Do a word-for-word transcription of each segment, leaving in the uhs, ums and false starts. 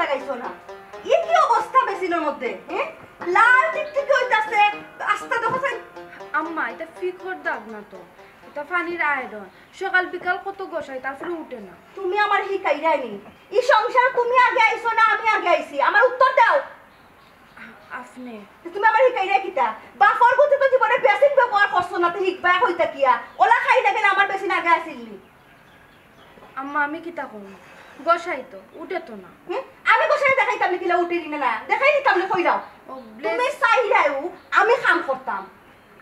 খাইছো না। ই কি অবস্থা বেসিনর মধ্যে, হ্যাঁ? লাল টিকটিকি অইতাছে, আস্তা দেখো চাই। আম্মা, ইটা ফিকর দাগ না তো, ইটা পানির আয়রন। সকাল বিকাল কত ঘষাই, তারপরে উঠে না। তুমি আমারে হিকাইরায় নি, ই সংসার তুমি আগে আইছো না আমি আগে আইছি? আমার উত্তর দাও। আপনে। তুমি আমারে হিকাইরায় কিতা? বাপর গতি তো জীবনে বেসিন ব্যবহার করছো না, তে হিকবায় কই থাকিয়া? ওলা খাই না কেনে আমার বেসিন আগে আছিল নি? আম্মা, আমি কিতা করমু? ঘষাই তো, উঠে তো না। হুম? আমি ঘষাই দেখাইতাম নি কিলা উঠে নি না? দেখাই দিতাম নি, কইরাও। ও, ব্লেস- তুমি চাইরায়ও আমি কাম করতাম,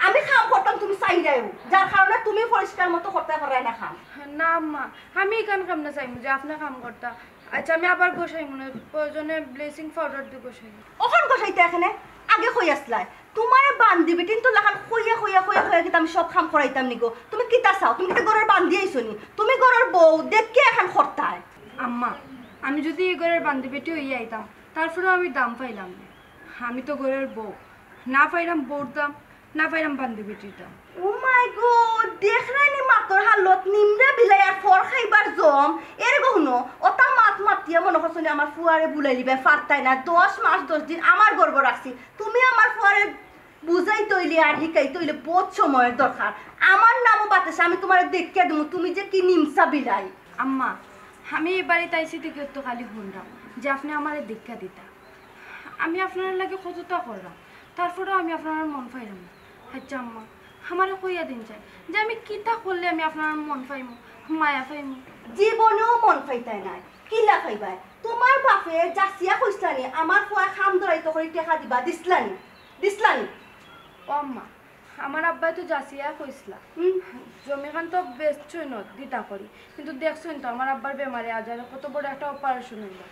আমি কাম করতাম, তুমি চাইরায়ও, যার কারণে তুমি পরিষ্কার মতো করতায় পাররায় না কাম। না আম্মা, আমি ইখান কেমনে চাইমু যে আপনে কাম করতা? আচ্ছা, আমি আবার ঘষাইমু না, প্রয়োজনে ব্লিচিং পাউডার দি ঘষাইমু। অখন ঘষাইতায় কেনে, আগে কই আছলায়? তুমারে বান্দি বেটিন্তর লাখান কইয়া কইয়া কইয়া কইয়া কিতা আমি সব কাম করাইতাম নি গো? তুমি কিতা চাও? তুমি কিতা ঘরর বান্দি আইছো নি? তুমি ঘরর বউ, দেখিয়া এখান করতায়। আম্মা, আমি যুদি ই ঘরর বান্দি বেটি অইয়া আইতাম, তারপরেও আমি দাম পাইলাম না। আমি তো ঘরর বউ, না পাইলাম বউর দাম, না পাইলাম বান্দি বেটির দাম। Oh my God, দেখরায় নি মাতর হালত, নিমরা বিলাই আর ফর খাইবার জম। এরে গো হুনো, অতা মাত মাতিয়া মনো করছো নি আমার ফুয়ারে বুলাইলিবায়? পারতায় না। দশ মাস দশ দিন আমার গর্ভ রাখছি, তুমি আমার ফুয়ারে বুঝাইতে অইলে আর হিকাইতে অইলে বউত সময়র দরকার। আমার নামও বাতাসে, আমি তুমারে দেখিয়া দিমু, তুমি যে কি নিমসা বিলাই। আম্মা, আমি ই বাড়িত আইছি দেখিয়া তো খালি হুনরাম যে আপনে আমারে দেখিয়া দিতা। আমি আপনারার লাগি কততা কররাম, তারপরেও আমি আপনারার মন পাইরাম না। আচ্ছা আম্মা, আমারে কইয়া দিন চাই যে আমি কিতা করলে আমি আপনারার মন পাইমু, মায়া পাইমু? জীবনেও মন পাইতায় নায়, কিলা পাইবায়? তুমার বাপে যাচিয়া কইছলা নি আমার ফুয়ায় কাম ধরাইতো করি টেকা দিবা, দিছলা নি? দিছলা নি? ও আম্মা, আমার আব্বায় তো যাচিয়া কইছলা। হুম। জমিখান তো বেচছইন দিতা করি, কিন্তু দেখছইন তো আমার আব্বার বেমারে আজারে কত বড় একটা অপারেশন অইলো,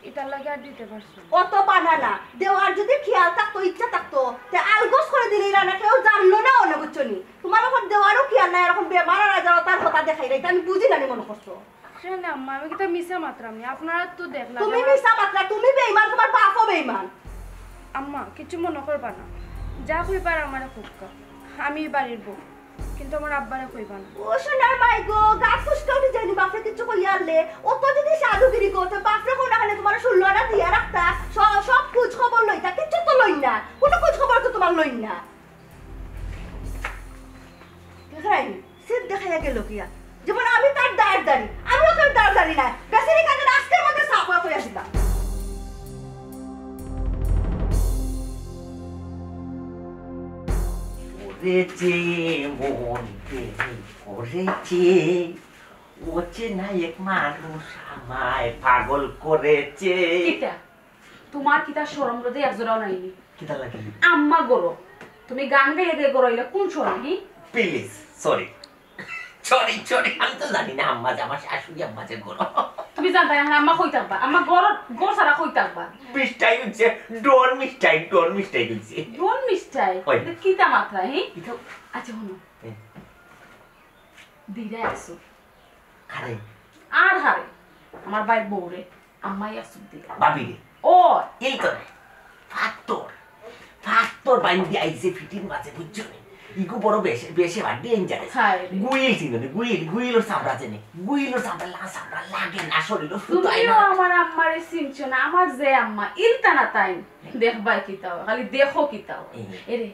ইতার লাগি আর দিতে পারছি না। অত বানা না, দেওয়ার যুদি খিয়াল থাকতো, ইচ্ছা থাকতো, তে আলগোছ করি দিলাইলা না, কেউ জানলো না অনে, বুঝছো নি? তুমার অখন দেওয়ারও খিয়াল নাই, অখন বেমার আর আজার অতার কথা দেখাইরায়, ইতা আমি বুঝি না নি মনো করছো? কেনে আম্মা, আমি কিতা মিছা মাতরাম নি? আপনারা তো দেখলা তুমি যে আমার মিছা মাতরা, তুমি বেইমান, তুমার বাপও বেইমান। আম্মা, কিচ্ছু মনো করবা না, যা কইবার আমারে কউক্কা, আমি ই বাড়ির বউ, কিন্তু আমার আব্বারে কইবা না। ও সোনার মাই গো, গাত ফুসকা উঠি যায়নি বাপরে কিচ্ছু কইয়া আনলে? অত যুদি সাধুগিরি করতে, বাপরে কও না কেনে তুমারে ষোলো আনা দিয়া রাখতা, স-, সব খোঁজ খবর লইতা, কিচ্ছু তো লইন না, কুনু খোঁজ খবর তো তুমার লইন না। দেখরায়নি, সিধা দেখাইয়া গেলো গিয়া। যেমন আমি তার দাঁড় দাঁড়ি, আমিও তার দাঁড় দাঁড়ি না। বেচারি কাজের আজকের মধ্যে সাফ কইয়া দিলাম। করেছে মন প্রেমে করেছে, অচেনা এক মানুষ আমায় পাগল করেছে। কিতা? তুমার কিতা শরম লজ্জা এক জোড়াও নাই নি? কিতা লাগে? আম্মা গরো, তুমি গান গাইয়া গাইয়া গরো, ইলা কুন শরম নি? Please, sorry. সরি, সরি, আমি তো জানি না আম্মা যে আমার শাশুড়ি আম্মা যে গরো। তুমি জানতায় না আম্মা কই থাকবা? আম্মা গরো, গর ছাড়া কই থাকবা? মিস্টেক অইছে, ডন মিস্টেক, ডন মিস্টেক অইছে। ডন মিস্টেক? ওই। ইতা কিতা মাতরা, হি? ইতা আচ্ছা, হুনো। এ। দিরা আছো। আরে। আর হারে, আমার ভাইর বউরে, আম্মায় আসুক দিরা। ভাবিরে। ও। ইলতনে। ফাত্তর। ফাত্তর বাইন্দি আইছে ফিটির মাঝে, বুঝছো নি? ইগু বড় বেশে, বেশে বা ডেঞ্জারাস। হায় রে। গুইল চিনো নি? গুইল, গুইলর চামড়া চেনে। গুইলর চামড়া লা-, চামড়া লাগে না শরীরো, ফুতায় তুমিও না। আমার আম্মারে চিনছো না, আমার যে আম্মা, ইলতানা তাই। দেখবায় কিতাও, খালি দেখো কিতাও। এ। এরে,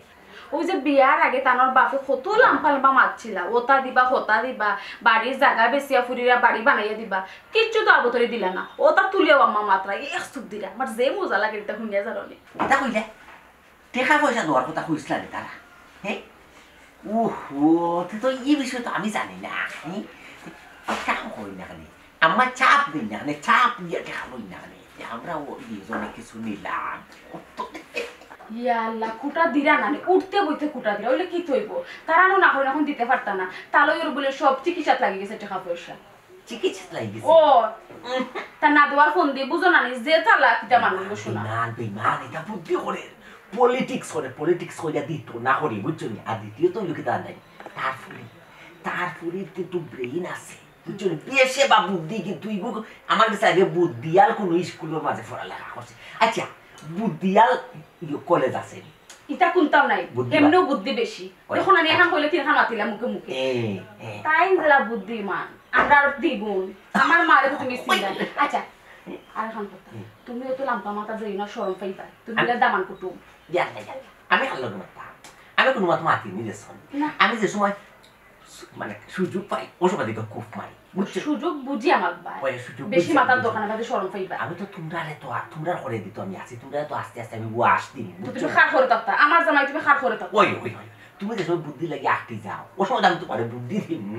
ওই যে বিয়ার আগে তানর বাপে কত লাম্বা লাম্বা মাতছিলা, ওতা দিবা, হতা দিবা, বাড়ির জাগা বেচিয়া ফুরিরা বাড়ি বানাইয়া দিবা, কিচ্ছু তো আবতরে দিলা না। ওতা তুলিয়াও আম্মা মাতরা, এক চুপ দিরা। আমার যে মজা লাগে ইতা হুনিয়া যারনি। ইতা কইলে? টেকা পয়সা দেওয়ার কথা কইছলা নি তারা? হ্যাঁ? ওহো, তে তো ই বিষয়ে তো আমি জানি না। হ্যাঁ? কাম করি না কেনে? আম্মা চাপ দেইন না কেনে? চাপ দিয়া টেকা লইন না কেনে? যে আমরা ও দুইজনে কিছু নিলাম। ইয়া আল্লাহ, খুটা দিরা না নি, উঠতে বইতে খুটা দিরা, অইলে কিতা অইবো? তারা নু না কইন অখন দিতে পারতা না, তালই ওর বুলে সব চিকিৎসাত লাগি গেছে টেকা পয়সা। চিকিৎসাত লাগি গেছে? ও, তা না দেওয়ার ফোন দি, বুঝো না নি, যে চালাক ইতা মানুষ গো শোনা। বেইমান, বেইমান, ইতা বুদ্ধি করে, politics করে, politics কইরা দিত না করি, বুঝছো নি? আর দ্বিতীয়ত অইলো কিতা নাই, তার ফুরি, তার ফুরির কিন্তু brain আছে। বুঝছো নি? বেশে বা বুদ্ধি, কিন্তু ইগু আমার গেছে আগে বুদ্ধিয়াল কুনু স্কুলর মাঝে পড়ালেখা করছে। আচ্ছা, বুদ্ধিয়াল ইয়ে কলেজ আছে নি? ইতা কুনতাও নাই। বুদ্ধি এমনেও বুদ্ধি বেশি। ওই। দেখো না নি, এখান কইলে তিনখান মাতিলা মুখে মুখে। এ, এ। তাইন যেলা বুদ্ধিমান, আমরা আর দ্বিগুণ। আমার মারে তো তুমি চিনলা না। আচ্ছা, এখন কথা, হুম। তুমিও তো লাম্বা মাথা যাইও না, শরম পাইবা। তুমি আমি ইলা দামান কুটুম। ইয়া, ইয়া, ইয়া। আমি কার লগে মাততাম? আমি কুনু মাত মাতি নি রে সন। না। আমি যে সময় সু-, মানে সুযোগ পাই, ও সময় দিকে কুফ মারি। বুঝছো? সুযোগ বুঝিয়া মাতবা। ওই সুযোগ বেশি বুঝিয়া মাতার মাতবা। দরকার না, বাদে শরম পাইবা। আমি তো তুমরারে তো আ-, তুমরার করে দিত আমি আছি, তুমরারে তো আস্তে আস্তে আমি ওয়াশ দিমু, তো বুঝছো? তুমি কার করে থাকতা? আমার জামাই তুমি কার করে থাকতা? ওই, ওই, ওই। তুমি যে সময় বুদ্ধি লাগি আটকি যাও, ও সময় আমি তুমারে বুদ্ধি দিমু।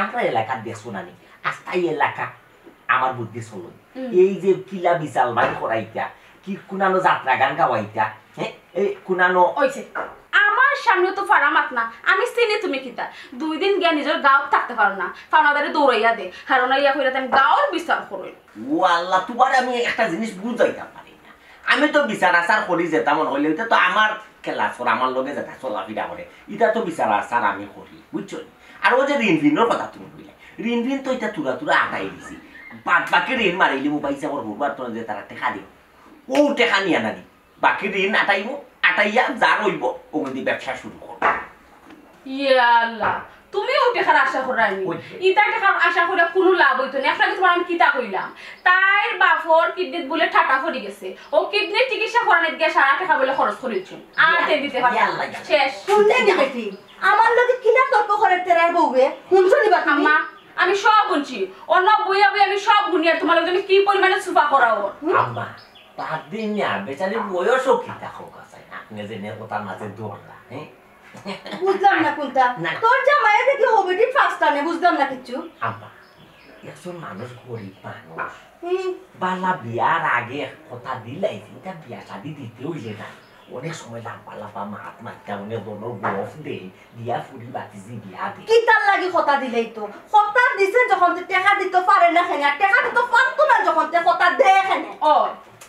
আমরা এলাকার দেখছো না নি? আস্তাই এলাকা আমার বুদ্ধি চলই। হুম। এই যে কিলা বিশাল ভাই করাইতা, কি কুনানো যাত্রা গান গাওয়াইতা, হ্যাঁ? এই কুনানো অইছে। আমার সামনে তো ফাড়া মাত না, আমি চিনি তুমি কিতা। দুই দিন গিয়া নিজর গাঁওত থাকতে পারো না, ফানাদারে দৌড়াইয়া দে, কারণ ইয়া কইরা তাই গাঁওর বিচার করই। ও আল্লাহ, তুমারে আমি একটা জিনিস বুঝাইতাম পারি না। আমি তো বিচার আচার করি যেতা মনে অইলে, ওইটা তো আমার খেলা চর, আমার লগে যেতা চলাফিরা করে, ইটা তো বিচার আচার আমি করি, বুঝছো নি? আর ও যে ঋণ ঋণর কথা তুমি কইলে, ঋণ ঋণ তো ইটা তুরা তুরা আটাই দিছি, বাদ বাকি ঋণ মারিলে মোবাইল হিসাবর হুরবার তো যে তারা টেকা দিও, ও টেকা নিয়া না নি, বাকি ঋণ আটাইমু, আটাইয়া যা রইব, ওগুলি ব্যবসা শুরু করবো। ইয়া আল্লাহ, তুমিও টেকার আশা করায়নি। ওই। ইতা টেকার আশা করিয়া কুনু লাভ অইতো না। আপনাকে তুমার আমি কিতা কইলাম? তাইর বাপর কিডনিত বুলে ঠাটা পড়ি গেছে। ও কিডনির চিকিৎসা করানিত গিয়া সারা টেকা বুলে খরচ করিলছইন। আর ইয়া, তে দিতে পারতাম ইয়া না। আল্লাহ। শেষ। হুনলে নি বেটি? আমার লগে কিলা তর্ক করে তেরার বউয়ে? হুনছো নি বা তুমি? আম্মা, আমি সব হুনছি। অন্য বইয়া বইয়া আমি সব হুনি, আর তুমার লগে আমি কি পরিমাণে সুফা করা ওর। হুম? আম্মা, বাদ দিন না, বেচারি বয়সও কিতা হোক আছে। আপনি যে নে কথার মাঝে দৌড়লা, হ্যাঁ? বুঝলাম না কুনটা। না। তোর জামাইয়ে দেখি হবিটির ফাস্টানে, বুঝলাম না কিচ্ছু। আব্বা, একজন মানুষ গরিব মানুষ। হুম। বালা বিয়ার আগে কথা দিলাইছে, ইটা বিয়া শাদি দিতে অইলে না। অনেক সময় লাম্বা লাম্বা মাত মাততা, অনেক ধরনের গফ দেই, দিয়া ফুরি বাতিজি বিয়া দেই। কিতার লাগি কথা দিলাইতো? কথা দিছে যখন তে টেকা দিতো পারে না কেনে, আর টেকা দিতো পারতো না যখন তে কথা দেয় কেনে। ও।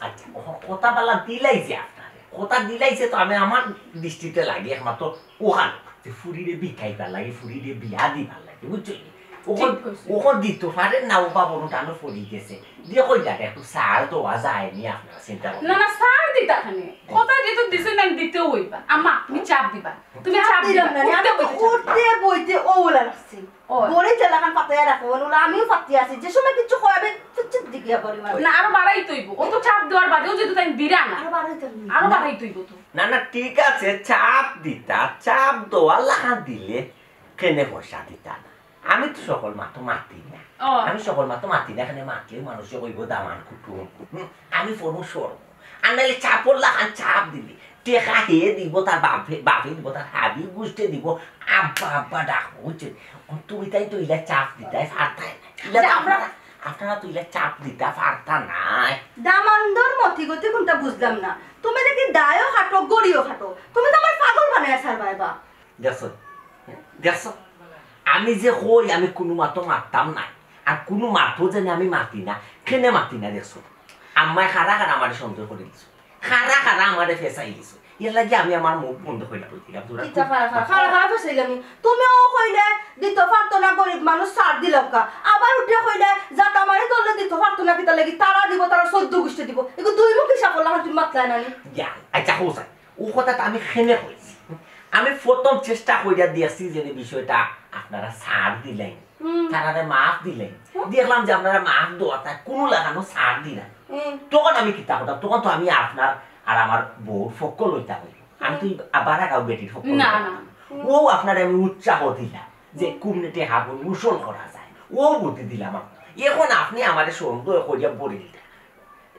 আচ্ছা, ও কথা বালা দিলাইছে আপনারে। কথা দিলাইছে তো আমি আমার দৃষ্টিতে লাগে একমাত্র ওখান যে ফুরিরে বিকাইবার লাগে, ফুরিরে বিয়া দিবার লাগে, বুঝছো নি? ওখান, ঠিক কইছে। ওখান দিত পারে না, ও বাবুর টানো পড়ি গেছে। দিয়ে কই যাবে, একটু সার দেওয়া যায়নি আপনারা চিন্তা করবেন। না, না, সার দিতা খানে। কথা যেহেতু দিছে না, দিতেও হইবা। আম্মা, তুমি চাপ দিবা। তুমি চাপ চাপ দিলাম দিবা। না, আমি উঠতে তো বইতে চাপ দিবা। উঠতে বইতে ও ওলা রাখছি। ও। গড়ি জেলাখান পাতাইয়া রাখো, ওলা আমিও পাতি আছি। যে সময় কিছু কয়, আমি চুপ চুপ দিকে করি মারি। না, আরো বাড়াই তৈব। ও তো চাপ দেওয়ার বাদেও যদি তাই দিরা না। আরো বাড়াই তৈব। আরো না। বাড়াই তৈব তো। না, না, ঠিক আছে, চাপ দিতা, চাপ দেওয়ার লাখান দিলে কেনে পয়সা দিতা না? আমি তো সকল মাতো মাতি না। ও। আমি সকল মাতো মাতি না, এখানে মাতলে মানুষে কইব দামান কুটুম। হুম, আমি ফোন সরব। আর নাইলে চাপর লাখান চাপ দিলে, টেকা হে দিব, তার বাপে, বাপে দিব, তার হাবি গুষ্টি দিব, আব্বা, আব্বা ডাকবো, বুঝছেন? ও, তুমি তাই তো ইলা চাপ দিতাই পারতাই না। ইলা আচ্ছা, তো আমরা আপনারা, আপনারা তো ইলা চাপ দিতা পারতা নায়। দামান্দর মতি গতি কোনটা বুঝলাম না। তুমি দেখি দায়ও খাটো, গড়িও খাটো। তুমি তো আমার পাগল বানায় ছাড়বায় বা। দেখছো? দেখছো? আমি যে কই, আমি কুনু মাতো মাততাম না। আর কুনু মাতো যেন আমি মাতি না। কেনে মাতি না, দেখছো? আম্মায় খারা খারা আমারে সন্দেহ করি দিছো। খারা খারা আমারে ফেসাই দিছো। এর লাগি আমি আমার মুখ বন্ধ করি দিলাম। তোরা কিতা খারা খারা? খারা খারা ফেসাইলাম নি? তুমিও কইলে দিত পারতো না, গরিব মানুষ ছাড় দিলাম কা। আবার উঠে কইলে জাতা মারি ধরলে দিত পারতো না, কিতা লাগি? তারা দিব, তারা চৌদ্দ গুষ্টি দিব। এগু দুই মুখী সাফল্য, এখন তুমি মাতলায় না নি? ইয়া, আচ্ছা, হোসেন। ও কথাটা আমি কেনে কইছি। আমি প্রথম চেষ্টা করিয়া দেখছি যে এই বিষয়টা আপনারা ছাড় দিলেন, হুম। তারারে মাফ দিলেন। হুম। দেখলাম যে আপনারা মাফ দেওয়া তাই কুনু লাখানো ছাড় দিলেন। হুম। তখন আমি কিতা করতাম? তখন তো আমি আপনার আর আমার বউর পক্ষ লইতাম। আমি তো হুম। আবার আগাও বেটির পক্ষ না, লইতাম। না। হুম। ও আপনারে আমি উৎসাহ দিলাম যে হুম। কুমনেটে হাবুন উসল করা যায়। ও বুদ্ধি দিলাম আপনার। এখন আপনি আমারে সন্দেহ করিয়া বলে দিলেন।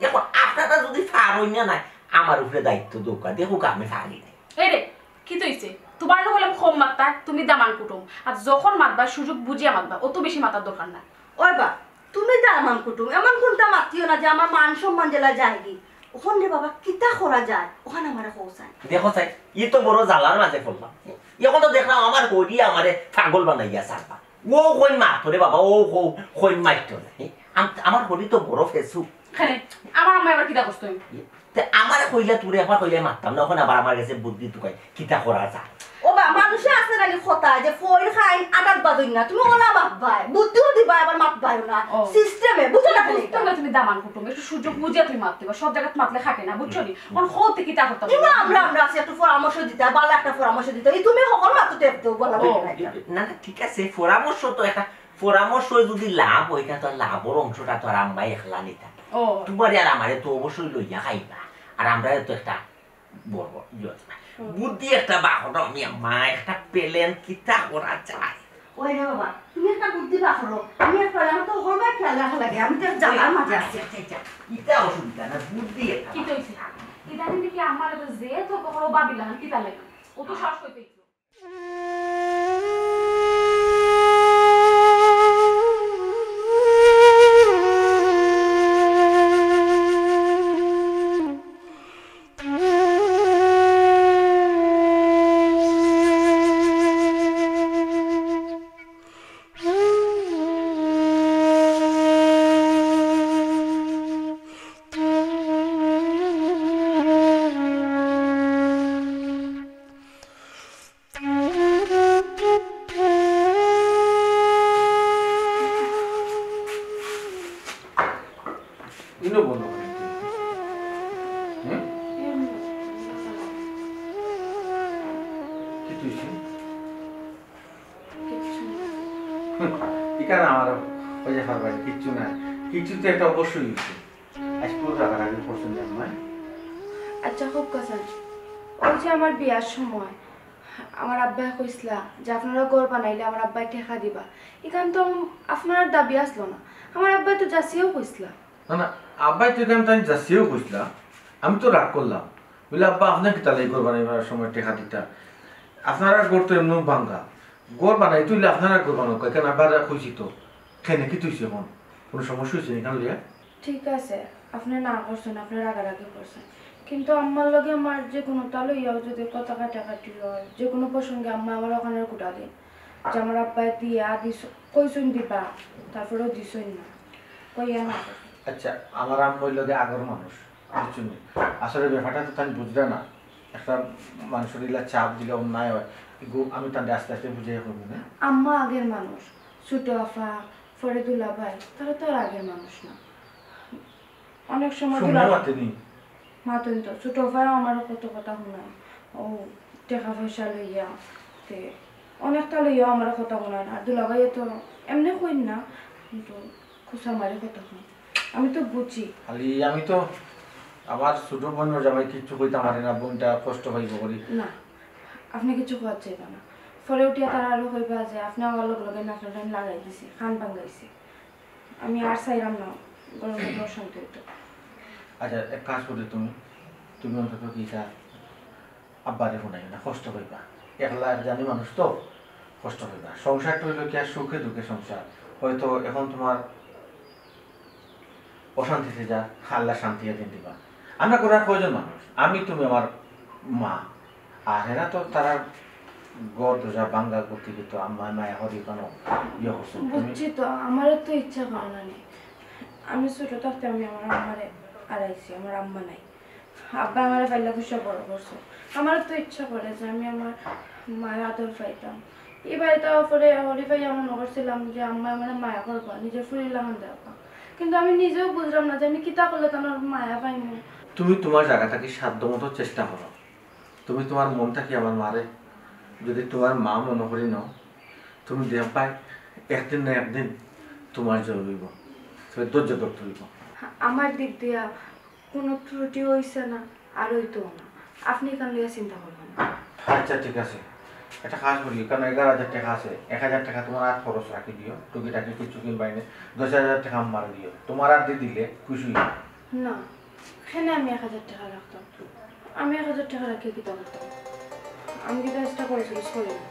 এখন আপনারা যদি পারইন না, আমার উপরে দায়িত্ব দেউক্কা, দেখুক আমি পারি নি। এই রে, কিতা অইছে? তুমারে কইলাম কম মাততায়, তুমি দামান কুটুম। আর যখন মাতবা, সুযোগ বুঝিয়া মাতবা, অত বেশি মাতার দরকার নাই। ওই বা, তুমি দামান কুটুম, এমন কুনটা মাতিও না যে আমার মান সম্মান জেলা যায়গি। ওখান রে বাবা, কিতা করা যায়? ওখান আমারে কও চাই। দেখো চাই, ই তো বড় জ্বালার মাঝে পড়লাম। এখন তো দেখলাম আমার হরি আমারে পাগল বানাইয়া ছাড়বা। ও কইন মারতো রে বাবা, ও কো-, কইন মারতো না। এ, আম-, আমার হরি তো বড় ফেসু। কেনে? আমার আম্মায় আবার কিতা করছইন? তে আমারে কইলা, তোরে একবার কইলে মারতাম না, এখন আবার আমার গেছে বুদ্ধি তুকাই, কিতা করা যায়? ও বা, মানুষে আছে নানি কথা যে ফইর খাইন আটাত বাজইন না, তুমি ওলা মাতবায়, বুদ্ধিও দিবায়, আবার মাতবায়ও না। ও। সিস্টেমে, বুঝো না কেনে? বুঝতাম না তুমি দামান কুটুম, একটু সুযোগ বুঝিয়া তুমি মাততে বা, সব জায়গাত মাতলে খাটে না, বুঝছো নি? এখন কও তে কিতা করতাম? কিন্তু আমরা, আমরা আছি, একটু পরামর্শ দিতায়, ভালা একটা পরামর্শ দিতায়। এই তুমি হকল মাতো টেপ দেও, বলা ও। লাগে না এটা। না, না, ঠিক আছে, পরামর্শ তো একটা পরামর্শ যদি লাভ অইতা, তো লাভর অংশটা তো আর আমরাই একলা নিতাম। ও। তুমারে আর আমারে তো অবশ্যই লইয়া খাইবা, আর আমরারে তো একটা বড় ইয়ে আছে। হুম। বুদ্ধি একটা বার করো, আমি আম্মা একটা plan কিতা করা যায়। ওই রে বাবা, তুমি একটা বুদ্ধি বার করো, আমি একটা plan তো করবা, খেয়াল রাখা লাগে, আমি তো জ্বালার মাঝে আছি। আচ্ছা, আচ্ছা, আচ্ছা, ইটা অসুবিধা না, বুদ্ধি একটা। কিতা অইছে? ইদানিং দেখি আমার তো যে তো কখনো ভাবিলাম কিতা লাগে, ও তো শ্বাস করতে ইনো বন্ধ করে দিতে। হুম? কিতা অইছে? কিচ্ছু না। হুম, ইখান আমার ওই যে হারবাই, কিচ্ছু না। কিচ্ছু তো একটা অবশ্যই অইছে। আইজ কুন রাগারাগি করছইন জানো না? আচ্ছা, খুব কথা। ওই যে আমার বিয়ার সময় আমার আব্বায় কইছলা যে আপনারা ঘর বানাইলে আমার আব্বায় টেকা দিবা। ইখান তো আপনারার দাবি আছলো না। আমার আব্বায় তো যাচিয়াও কইছলা। না, না, আব্বায় তো ইখান তাইন যাচিয়াও কইছলা। আমি তো রাগ করলাম। বলে, "আব্বা, আপনে কিতার লাগি ঘর বানাইবার সময় টেকা দিতা? আপনারার ঘর তো এমনেউ ভাঙ্গা। ঘর বানাইতে অইলে আপনারার ঘর বানাউক্কা, ইখান আব্বারে কইছি তো।" কেনে কিতা অইছে অখন? কুনু সমস্যা অইছে নি ইখান লইয়া? ঠিক আছে, আপনে না করছইন, আপনে রাগারাগি করছইন, কিন্তু আম্মার লগে আমার যে কুনুতা লইয়াও যদি কথা কাটাকাটি অয়, যে কুনু প্রসঙ্গে আম্মায় আমারে অখানর গুটা দেইন যে আমার আব্বায় দিয়া দিছ-, কইছইন দিবা, তারপরেও দিছইন না, কইয়া না। আচ্ছা, আমার আম্মা অইলা গি আগর মানুষ, বুঝছো নি? আসলে ব্যাপারটা তো তাইন বুঝরা না, একটা মানষর ইলা চাপ দিলে অন্যায় অয়, এগু আমি তানরে আস্তে আস্তে বুঝাইয়া কইমু নে। আম্মা আগের মানুষ, ছোট আফা, পরে দুলাভাই, তারা তো আর আগের মানুষ না। অনেক সময় শুনে দুলা-, মাতেনি। মাতইন তো, ছোট আফায়ও আমারে কত কথা হুনাইন। ও টেকা পয়সা লইয়া, তে অনেকটা লইয়াও আমারে কথা হুনাইন। আর দুলাভাইয়ে তো এমনে কইন না, কিন্তু খুচা মারি কথা হুনাইন। আমি তো বুঝি। খালি আমি তো আমার ছোট বইনর জামাই কিচ্ছু কইতাম পারি না, বইনটা কষ্ট পাইবো করি। না, আপনে কিচ্ছু কওয়ার চাইবা না। পরে উঠিয়া তারা আরো কইবা যে আপনে আমার লগে লগে নাটক লাগাই দিছে, কান ভাঙ্গাইছে। আমি আর চাইরাম না, ঘরর মধ্যে অশান্তি অইতো। আচ্ছা, এক কাজ করো তুমি, তুমি অন্তত কিতা আব্বারে হুনাইও না, কষ্ট পাইবা। একলা এক জানি মানুষ তো, কষ্ট পাইবা। সংসারটা অইলো কিতা সুখে দুঃখে সংসার। হয়তো অখন তুমার অশান্তিতে যা, আল্লায় শান্তি একদিন দিবা। আমরা ঘরর কয়জন মানুষ, আমি, তুমি, আমার মা, আর হেরা তো তারার ঘর দরজা ভাঙ্গা করতে গিয়ে তো আম্মায় মায়া করি কেন ইয়ে করছো তুমি? বুঝছি তো, আমারও তো ইচ্ছা করে না নি। আমি ছোট থাকতে আমি আমার আম্মারে হারাইছি, আমার আম্মা নাই। আব্বা আমারে পাইলা পয়সা বড় করছে। আমারও তো ইচ্ছা করে যে আমি আমার মার আদর পাইতাম। এই বাড়িত আওয়ার পরে হরি ভাই মনে করছিলাম যে আম্মা আমারে মায়া করবা, নিজের ফুরির লাখান দেখবা। কিন্তু আমি নিজেও বুঝলাম না যে আমি কিতা করলে তান মায়া পাইমু। তুমি তুমার জাগা থাকি সাধ্য মতো চেষ্টা করো। তুমি তুমার মন থাকি আমার মারে যদি তুমার মা মনে করি নাও, তুমি দেখবায় একদিন না একদিন তুমার জয় অইবো। তুমি ধৈর্য ধরতে অইবো। আমার দিক দিয়া কুনু ত্রুটি অইছে না, আর অইতো না। আপনে ইখান লইয়া চিন্তা করবা না। আচ্ছা, ঠিক আছে, একটা কাজ করি, কারণ এগারো হাজার টেকা আছে, এক হাজার টেকা তুমার আত খরচ রাখি দিও, টুকিটাকি কিচ্ছু কিনবায় নে, দশ হাজার টেকা আম্মারে দিও, তুমার আত দি দিলে খুশি অইবো। না, কেনে আমি এক হাজার টেকা রাখতাম? আমি এক হাজার টেকা রাখিয়া কিতা করতাম? আমি কিতা extra খরচ টরচ করি না।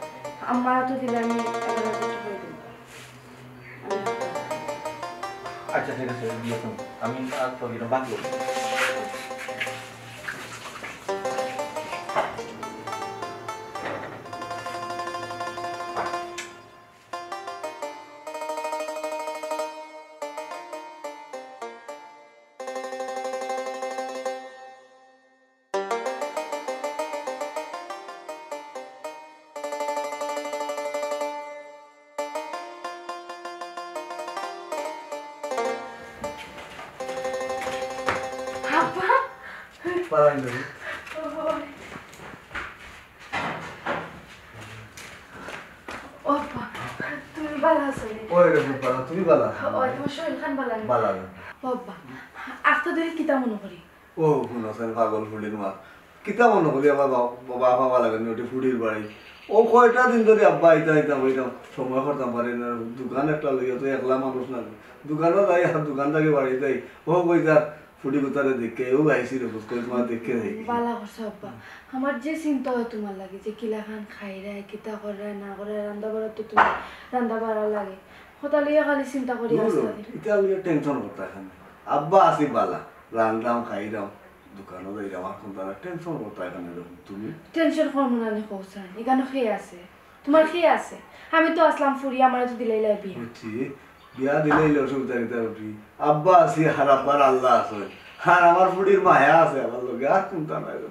আম্মার আতো দিলে আমি এগারো হাজার টেকা দিমু। আমি রাখতাম। আচ্ছা, ঠিক আছে, দিও তুমি। আমি আর তো দিলাম, বাদ দিও। আব্বা? পালাইন না। ও আব্বা, তুমি ভালা ওই রে ফুটপাড়া, তুমি বালা? ওই, তোমার শরীর খান বালা নি? বালা না। বাবা, আখতা ধরি কিতা মনে করি? ও, হুনো চাইন, পাগল ফুড়ির মা। কিতা মনে করি আমার বা-, বাবা, বাবা লাগে নি, ওটি ফুড়ির বাড়ি। ও কয়টা দিন ধরি আব্বা আইতা আইতা কইতাম, সময় করতাম পারি না। দোকান একটা লইয়া তো একলা মানুষ না। দোকানও যাই, আর দোকান থাকি বাড়ি যাই। ও কই তার ফুড়ি গুতারে দেখে, ও আইছি রে, বুঝ কই তোমার দেখে যাই। বালা করছো আব্বা। আমার যে চিন্তা হয় তোমার লাগি, যে কিলাখান খাইরায়, কিতা কররায়, না কররায়, রান্দা বাড়া তো তুমি রান্দা বাড়া লাগে। কথা লইয়া খালি চিন্তা করি দূর আস্তা হ, দিন। ইটা লইয়া টেনশন করতা কেনে? আব্বা আছি বালা, রান্দাম, খাইরাম, দোকানও যাইরাম, আর কোন তারা টেনশন করতা কেনে এরকম তুমি? টেনশন করমু না নি কও চাইন, ইখানো কে আছে? তোমার কে আছে? আমি তো আছলাম ফুড়ি, আমারে তো দিলাইলায় বিয়া। বুঝছি, বিয়া দিলাইলে অসুবিধা কিতা উঠি? আব্বা আছি আর আব্বার আল্লাহ আছে, আর আমার ফুড়ির মায়া আছে আমার লগে, আর কোনটা নাই রে।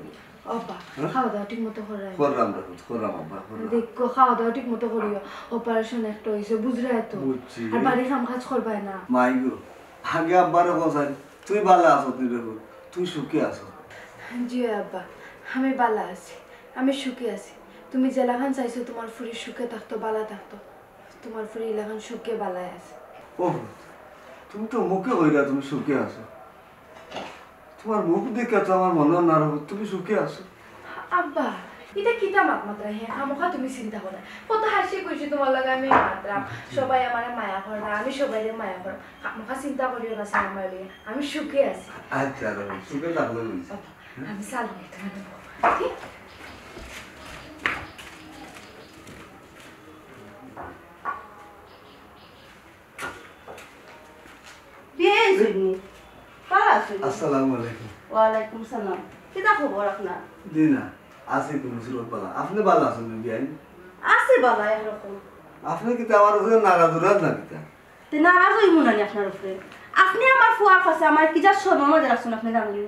আব্বা, হ্যাঁ? খাওয়া দাওয়া ঠিক মতো কররায়? কররাম রে পুত, কররাম আব্বা, কররাম। দেখো, খাওয়া দাওয়া ঠিক মতো করিও। অপারেশন একটা অইছে, বুঝরায় তো। বুঝছি। আর বাড়ির কাম কাজ করবায় না। মাই গো, আগে আব্বারে কও চাইন, তুই বালা আছস নি রে পুত? তুই সুখে আছস? জি আব্বা, আমি বালা আছি, আমি সুখে আছি। তুমি যেলাখান চাইছো তোমার ফুড়ি সুখে থাকতো, বালা থাকতো, তোমার ফুড়ি ইলাখান সুখে বালায় আছে। ও পুত, তুমি তো মুখে কইরা তুমি সুখে আছো। তোমার মুখ দেখে তো আমার মনে হয় না রে পুত, তুমি সুখে আছো। আব্বা, ইটা কিতা মাত মাতরায়? হে, খামোখা তুমি চিন্তা কররায়। কত হাসি খুশি তোমার লগে আমি মাতরাম। সবাই আমারে মায়া কররা, আমি সবাইরে মায়া কররাম। খামোখা চিন্তা করিও না, স্যার, আমার লগে। আমি সুখে আছি। আচ্ছা, রে, সুখে থাকলে বলছি। বাবা, আমি চালু করতে পারবো। ঠিক? বিয়ে হয়েছে নি? ভালা আছো নি? আসসালামু আলাইকুম। ওয়ালাইকুম সালাম। কিতা খবর আপনার? জি না, আছি তো মুসিবত বালা। আপনি বালা আছেন নি, বিয়াইন? আছি বালা একরকম। আপনি কিতা আমার উপরে নারাজ উরাজ না কিতা? তে নারাজ হইমু না নি আপনার উপরে? আপনি আমার ফুয়ার কাছে আমার কি যা শরম মাঝে রাখছেন আপনি জানেন নি?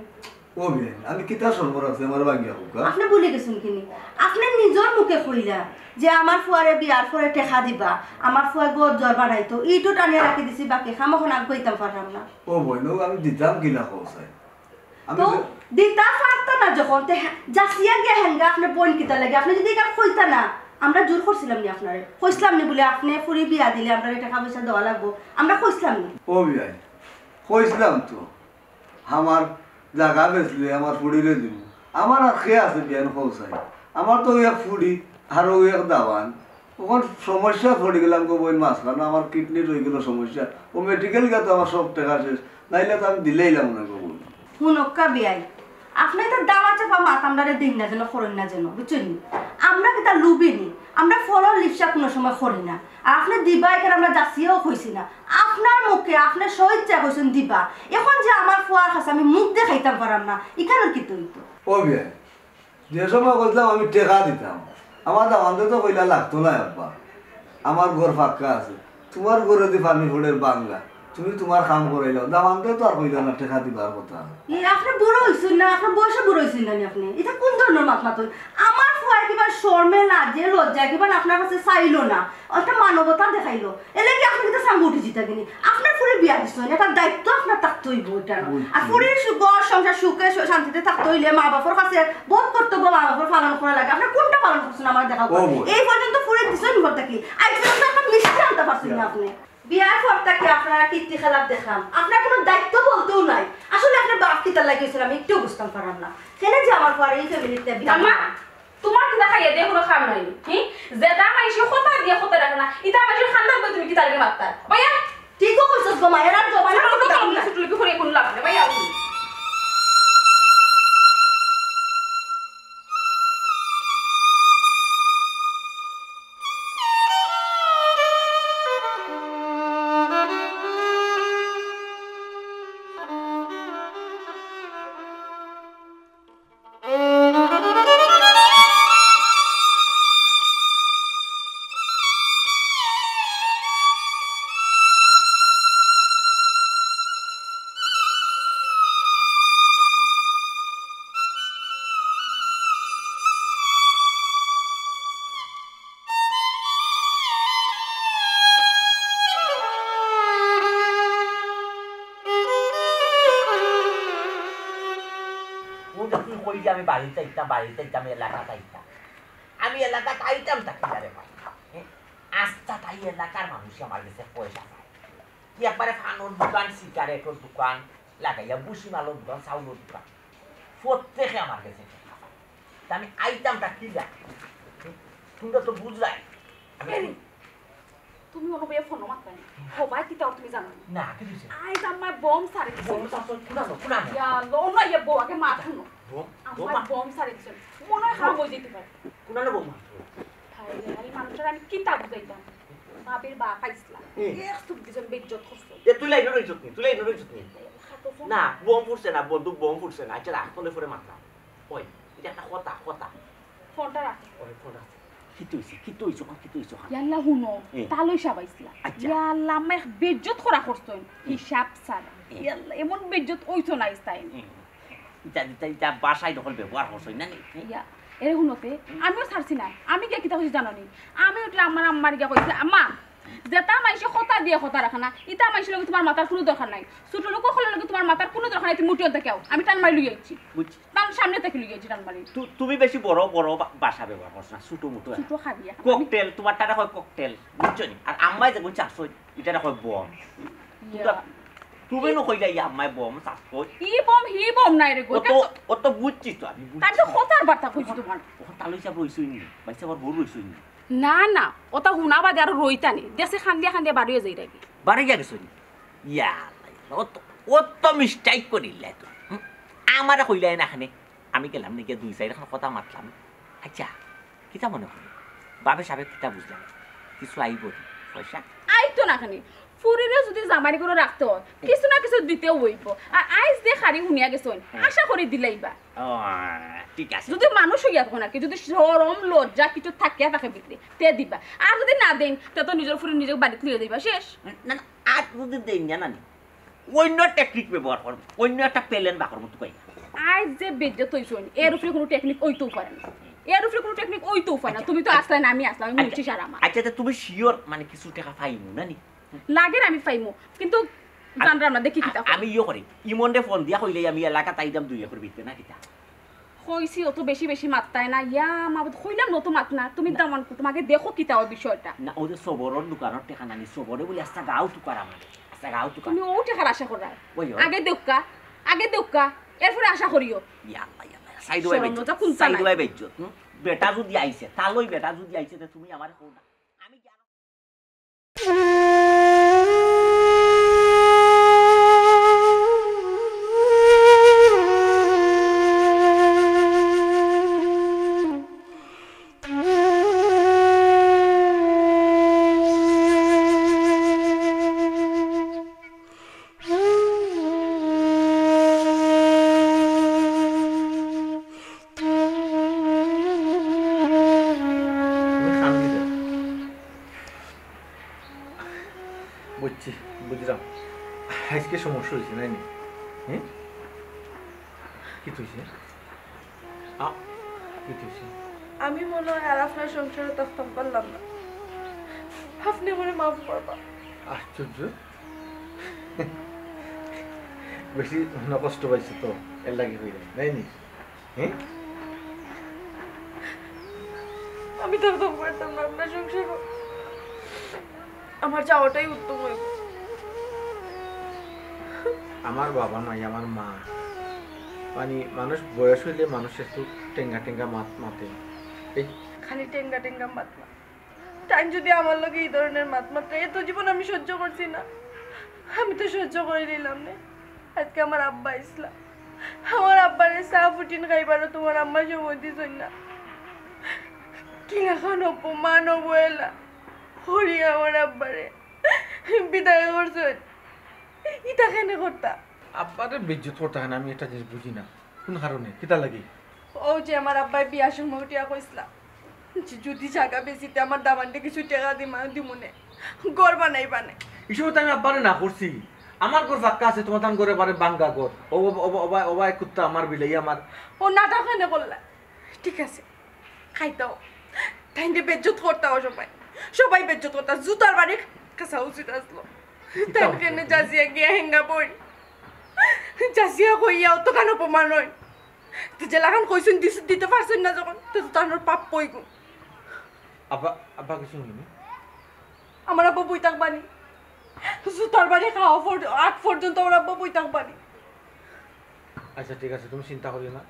ও বিয়াইন, আমি কিতা শরম রাখছি আমার ভাঙ্গিয়া কউক্কা? আপনি ভুলি গেছেন কি নি? আপনি নিজর মুখে কইলা যে আমার ফুয়ারে বিয়ার পরে টেকা দিবা, আমার ফুয়া ঘর দুয়ার বানাইতো, ইটু টানিয়া রাখি দিছি বাকি, খামোখন আগুয়াইতাম পারলাম না। ও বইন, ও আমি দিতাম কিলা কও চাই? আমি তো তো দিতা পারতা না যখন, তে হ্যাঁ, যাচিয়া গিয়া হেঙ্গা আপনি বইন কিতা লাগে? আপনি যদি ইখান কইতা না, আমরা জোর করছিলাম নি আপনারে? কইছিলাম নি বুলে আপনি ফুড়ি বিয়া দিলে আমরারে টেকা পয়সা দেওয়া লাগবো, আমরা কইছিলাম নি? ও বিয়াই, কইছিলাম তো, আমার জাগা বেচলে আমার ফুড়িরে দিমু। আমার আর কে আছে বিয়াইন কও চাই? আমার তো অউ এক ফুড়ি, আর অউ এক দামান। অখন সমস্যা পড়ি গেলাম গো বইন, মাঝখানো আমার কিডনির অই গেল সমস্যা। ও মেডিকেল গিয়া তো আমার সব টেকা শেষ, নাইলে তো আমি দিলাইলাম না গো বইন। হুনক্কা বিয়াই, আপনি তো দামা চাপা মাত আমরারে দিন না যেন, করইন না যেন, বুঝছইন নি? আমরা কিতা লুবি নি, আমরা ফলর লিপসা কুনু সময় করি না। আর আপনি দিবা ইখান আমরা যাচিয়াও কইছি না। আপনার মুখে আপনি স্বইচ্ছা কইছেন দিবা, অখন যে আমার ফুয়ার কাছে আমি মুখ দেখাইতাম পারাম না, ইখানর কিতা অইতো? ও বিয়াই, যে সময় কইছিলাম আমি টেকা দিতাম, আমার দামান্দে তো কইলা লাগতো নায় আব্বা, আমার ঘর পাক্কা আছে, তুমার ঘরেদি পানি পড়ের ভাঙ্গা, তুমি তুমার কাম করাইলাও। দামান্দে তো আর কইলা না টেকা দিবার কথা। ই, আপনি বুড়া অইছইন না, আপনার বয়সে বুড়া অইছইন না নি আপনি? ইটা কুন ধরনর মাত মাতইন? আমার ফুয়ায় কিবা শরমে লাজে লজ্জায় কিবা আপনার কাছে চাইলো না, একটা মানবতা দেখাইলো। এরলাগি আপনি কিতা সাঙ্গ উঠি যিতা কিনি? আপনার ফুড়ির বিয়া দিছইন, ইটার দায়িত্ব আপনার থাকতে অইবো ইটার। বুঝছি। আর ফুড়ির সু-, ঘর সংসার সুখে শ-, শান্তিতে থাকতে অইলে মা বাপর কাছে বহুত কর্তব্য মা বাপর পালন করা লাগে। আপনি কুনটা পালন করছইন আমারে দেখাও। ও বই। এই পর্যন্ত ফুড়ি দিছইন ঘর থাকি, আইজ পর্যন্ত একটা মিষ্টি আনতা পারছইন না আপনি। বিয়ার পর থাকি আপনার কীর্তি খেলাপ দেখলাম, আপনার কুনু দায়িত্ব বলতেউ নাই। আসলে আপনার বাপ কিতার লাগি অইছইন আমি একটুও বুঝতাম পারলাম না। কেনে যে আমার ফুয়ারে ই ফ্যামিলিতে বিয়া আম্মা, দিলাম? তুমার কিতা খাইয়া দিয়া কুনু কাম নাই নি? হি? যেতা মাইনষে কথা দিয়া কথা রাখে না, ইতা মাইনষর খান্দাত বই তুমি কিতা লাগি মাততায়? ভাইয়া, ঠিকউ কইছস গো মা, এরার জমানার কুনু কাম নাই। ছুটলুকি করিয়া কুনু লাভ নাই, ভাইয়া। ও যে তুই কইলি আমি বাড়িত যাইতাম, বাড়িত যাইতাম, এলাকাত আইতাম। আমি এলাকাত আইতাম তা কিলা রে ভাই? হ্যাঁ? আস্তা তাই এলাকার মানুষ আমার গেছে পয়সা পায়। কি একবারে পানর দোকান, সিগারেটর দোকান লাগাইয়া, ভুসি মালর দোকান, চাউলর দোকান, প্রত্যেকে আমার গেছে টেকা পায়। তা আমি আইতাম তা কিলা? তোমরা তো বুঝরায়। আমি এরে, তুমি অনো বইয়া ফোনো মাতরায় নি। হবায় কিতা অর তুমি জানো নি? না, কিতা অইছে? আইজ আমার বম সারে দিছে। বম সারছে, কুনানো, কুনানো? ইয়া, লো না, ইয়া বউ, আগে মাত হুনো। বম? বম আমার মার? বম সারে দিছে। মনে অয় কাম অই যাইতে পারে। কুনানো বম মারছে? হায় রে, হায়, মানুষরে আমি কিতা বুঝাইতাম? বাপের বাপ আইছলা। হুম। এক চুপ দিছইন, বেইজ্জত করছইন। এ, তুই লাইনো রইছত নি? তুই লাইনো রইছত নি? খাতো ফোন। না, বম ফুটছে না, বন্দুক বম ফুটছে না। আচ্ছা, রাখ, ফোনে ফোনে মাতলাম। ওই, ইটা একটা কথা, কথা। ফোনটা রাখ। ওই, ফোন রাখ। কিতা অইছে? কিতা অইছে? কিতা অইছে? ইয়াল্লা হুনো, এ। তালই সাব আইছলা। আচ্ছা। ইয়াল্লা, আমারে বেইজ্জত করা করছইন, এ। হিসাব ছাড়া। এ। ইয়াল্লা, এমন বেইজ্জত অইতো না আইজ তাইন। এ। ইটা, ইটা, ইটা বাসায় দখল ব্যবহার করছইন না নি? ইয়া, এরে হুনো তে, আমিও ছাড়ছি না। আমি গিয়া কিতা কইছি জানো নি? আমি উঠলে আমার আম্মারে গিয়া কইছি, "আম্মা, যেতা মাইনষে কথা দিয়া কথা রাখে না, ইতা মাইনষর লগে তুমার মাতার কুনু দরকার নাই। ছোট লোক অকলর লগে তুমার মাতার কুনু দরকার নাই, তুমি উঠিও তে কেউ।" আমি টান মারি লইয়া আইছি। বুঝছি। তান সামনে থাকি লইয়া আইছি টান মারি। তু-, তুমি বেশি বড় বড় বা-, ভাষা ব্যবহার করছো না, ছোট মোটো। ছোট খালি এখন। ককটেল, তুমার তারা কয় ককটেল, বুঝছো নি? আর আম্মায় যেগুন চাষো, ইতারে কয় বম। ইয়া। তুমরা, তুমি নু কইলা ইয়া আম্মায় বম চাষ কই? ই বম, হি বম নাই রে গো। অত, অত বুঝছি তো আমি, বুঝছি। তাই তো কথার বার্তা কইছি তুমার। অখন তালই সাব রইছইন নি? ভাই সাব আর বউ রইছইন নি? না, না, অতা হুনা বাদে আরো রইতা নি। দেশে খান্দিয়া খান্দিয়া বাড়িয়ে যাই রাখি। বাড়ি গিয়া গেছইন নি? ইয়া আল্লাহ, ইয়া আল্লাহ, অত, অত mistake করিলাই তো। হুম? আমারে কইলাই না এখানে। আমি গেলাম নি গিয়া দুই চাইর খান কথা মাতলাম। আচ্ছা, কিতা মনে করি? বাবে সাবে কিতা বুঝলাম? কিছু আইবো নি পয়সা? আইতো না খানি। ফুরিরে যদি জামাইর ঘরো রাখতে অয়, কিছু না কিছু দিতেউ অইবো। আর আইজ যে খারি হুনিয়া গেছইন, হুম। আশা করি দিলাইবা। ও, ঠিক আছে। যদি মানুষ অইয়া তখন আর কি, যদি শরম, লজ্জা কিছু থাকিয়া থাকে ভিতরে, তে দিবা। আর যদি না দেইন, তে তো নিজর ফুরি নিজে বাড়িত লইয়া যাইবা, শেষ। না, না, আর যদি দেইন না, না নি। অইন্য technique ব্যবহার করমু, অইন্য একটা plan বার করমু, তুই কই। আইজ যে বেইজ্জত অইছইন, এর উপরে কুনু technique অইতেউ পারে না। এর উপরে কুনু technique অইতেউ পারে না। আচ্ছা। তুমি তো আছলায় না, আমি আছলাম, আমি আচ্ছা। বুঝছি সারা আমার। আচ্ছা, তে তুমি sure মানে কিছু টেকা পাইমু না নি? লাগের আমি পাইমু, কিন্তু আ-, জানরাম না, দেখি কিতা আ-, করি। আমি ইয়ে করি, ইমনরে ফোন দিয়া কইলে আমি এলাকাত আইতাম দুই একর ভিতরে না কিতা? কইছি অত বেশি বেশি মাততায় না, ইয়া মাবুদ, কইলাম না অত মাত না, তুমি না। দামান কুটুম আগে দেখো কিতা অয় বিষয়টা। না, অউ যে সবরর দোকানর টেকা নানি, সবরে বুলে আস্তা গাউ তুকার আমারে, আস্তা গাউ তুকার। তুমি অউ টেকার আশা কররায়? ওই, ওই। আগে দেউক্কা, আগে দেউক্কা, এরপরে আশা করিও। ইয়া আল্লাহ, ইয়া আল্লাহ, সাইড ওয়াই শরম বেইজ্জত, লজ্জা কুনতা সাইড নাই? ওয়াই বেইজ্জত, হুম? বেটা যদি আইছে, তালই বেটা যদি আইছে, তে তুমি আমারে কও না। আমি কি আরো তুমি কান্দি যাও। বুঝছি, বুঝলাম। আজকে সমস্যা হয়েছে, নাই নি? হুম? কি তুইছে? আ, কি তুইছে? আমি মনে হয় আর আপনার সংসারে থাকতাম পারলাম না। আপনি আমারে মাফ করবা। আশ্চর্য। বেশি মনে কষ্ট পাইছে তো, এর লাগি হইল, নাই নি? হ্যাঁ? আমি থাকতাম পারতাম না আপনার সংসারে। আমার যাওয়াটাই উত্তম হইব। আমার বাবা নাই, আমার মা। মানে, মানুষ বয়স হইলে মানুষ একটু টেঙ্গা টেঙ্গা মাত মাতে। এই খালি টেঙ্গা টেঙ্গা মাত না। তাইন যদি আমার লগে এই ধরনের মাত মাতে, এত জীবন আমি সহ্য করছি না। আমি তো সহ্য করে নিলাম না। আজকে আমার আব্বা আইছলা। আমার আব্বারে চা ফুটিন খাইবারও তোমার আম্মা সময় দিছইন না। কি লাখান অপমান অবহেলা। হরি আমার আব্বারে বিদায় করছইন। ইতা কেনে করতা? আব্বারে বেইজ্জত করতা কেনে, আমি একটা জিনিস বুঝি না। কোন কারণে? কিতা লাগি? ও যে আমার আব্বায় বিয়ার সময় উঠিয়া কইছলা, যে যদি জাগা বেচিতে আমার দামান্দরে কিছু টেকা দিমা, দিমুনে। ঘর বানাইবানে। এই সময় তো আমি আব্বারে না করছি। আমার ঘর পাক্কা আছে, তোমার তান ঘরে বারে ভাঙ্গা ঘর। ও, ও, ও, ও, ও, ও, কুত্তা আমার বিলাই আমার। ও নাটক কেনে করলা? ঠিক আছে, খাইতাও। তাইনরে বেইজ্জত করতাও সবাই। সবাই বেইজ্জত করতা। জুতার বাড়ি কাছা উচিত আসলো। তাইন কেনে জাজিয়া গিয়া হেঙ্গা বই। জাজিয়া কইয়া অত কান অপমান হয়। তো যেলাখান কইছইন দিস-, দিতে পারছইন না যখন, তো তানোর পাপ পইগুন। আব্বা, আব্বা কিছু হয়নি? আমার আব্বা বই থাকবানি। জুতার বাড়ি খাওয়া পর-, আগ পর্যন্ত আমার আব্বা বই থাকবানি। আচ্ছা, ঠিক আছে, তুমি চিন্তা করিও না।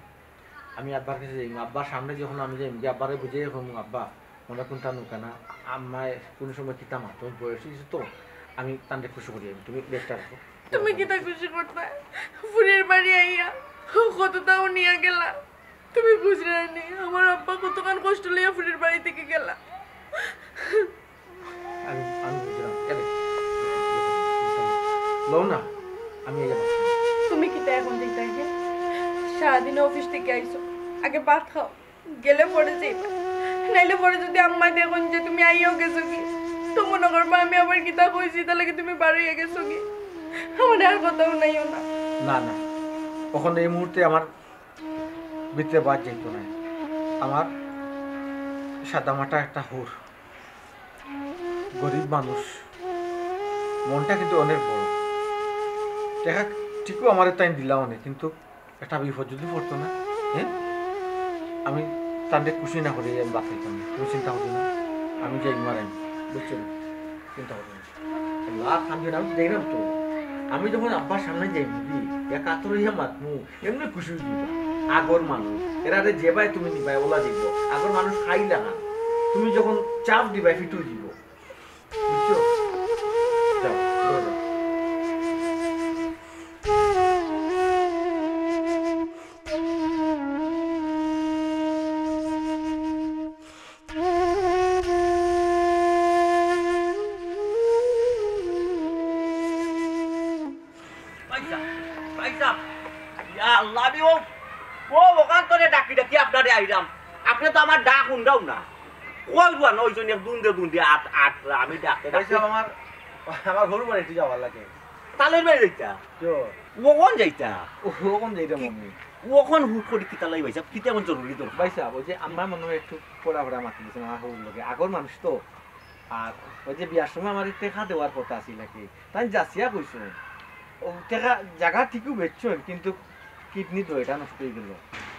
আমি আব্বার কাছে যাইমু, আব্বার সামনে যখন আমি যাইমু, গিয়া আব্বারে বুঝাইয়া কইমু, "আব্বা, মনে কুনটা নুকা না, আম্মায় কুনু সময় কিতা মাত, তুমি বয়স অইছে তো, আমি তানরে খুশি করি আমি, তুমি ব্যাগটা রাখো।" তুমি কিতা খুশি করতায়? ফুরির বাড়ি আইয়া কততাউ নিয়া গেলা। তুমি বুঝরায় নি, আমার আব্বা কতখান কষ্ট লইয়া ফুরির বাড়ি থাকি গেলা। আমি, আমি বুঝরাম। এ রে, লও না, আমি এই যে বাস। তুমি কিতা এখন যাইতায় হে? সারাদিন অফিস থাকি আইছো, আগে ভাত খাও, গেলে পরে যাইবা। নাইলে পরে যদি আম্মায় দেখইন যে তুমি আইয়াও গেছো গি, তো মনো করবা আমি আবার কিতা কইছি, তার লাগি তুমি বারইয়া গেছো গি। আমার আর কথা হুনাইও না। না, না, অখন এই মুহূর্তে আমার ভিতরে বাদ যাইতো না। আমার সাদামাটা একটা হুর, গরিব মানুষ, মনটা কিন্তু অনেক বড়। টেকা ঠিকউ আমারে তাইন দিলা অনে, কিন্তু একটা বিপদ যদি পড়তো না, হ্যাঁ, আমি তানরে খুশি না করি আমি বাঁচাইতাম না। তুমি চিন্তা করো না, আমি যাইমু আর আইমু, বুঝছো নি? চিন্তা করো না। আল্লাহ, আমি দেখলাম তো, আমি যখন আব্বার সামনে যাইমু, একাত্তর অইয়া মাতমু, এমনে খুশি অইযিবা। আগর মানুষ, এরারে যেবায় তুমি নিবায়, অলা যাইবো। আগর মানুষ খাইলা না। তুমি যখন চাপ দিবায়, ফিটু অইযিবো। বুঝছো? যাও, ঘরো যাও। ভাইসাব, ভাইসাব, ইয়া আল্লাহ, আমি ও, ও, অখান তনে ডাকি ডাকি আপনারে আইলাম। আপনে তো আমার ডাক হুনরাও না। কই রুয়ানা অইছইন, এক দুন্দে দুন্দে আট, আট, আমি ডাকতে ডাকতে। ভাইসাব, আমার, আমার হউর বাড়ি একটু যাওয়ার লাগে। তালইর বাড়ি যাইতা? কিয়? অখন যাইতা? ও, অখন যাইতাম কি? আমি। অখন হুট করি কিতার লাগি ভাইসাব? কিতা এমন জরুরি দরকার? ভাইসাব, ওই যে আম্মা মনে হয় একটু পড়া পড়া মাতি দিছেন আমার হউর লগে। আগর মানুষ তো। আর ওই যে বিয়ার সময় আমারে টেকা দেওয়ার কথা আছিল আর কি। তাইন যাচিয়া কইছইন। ও টেকা জাগা ঠিকউ বেচছইন, কিন্তু কিডনি দুইটা নষ্ট অইগেলো।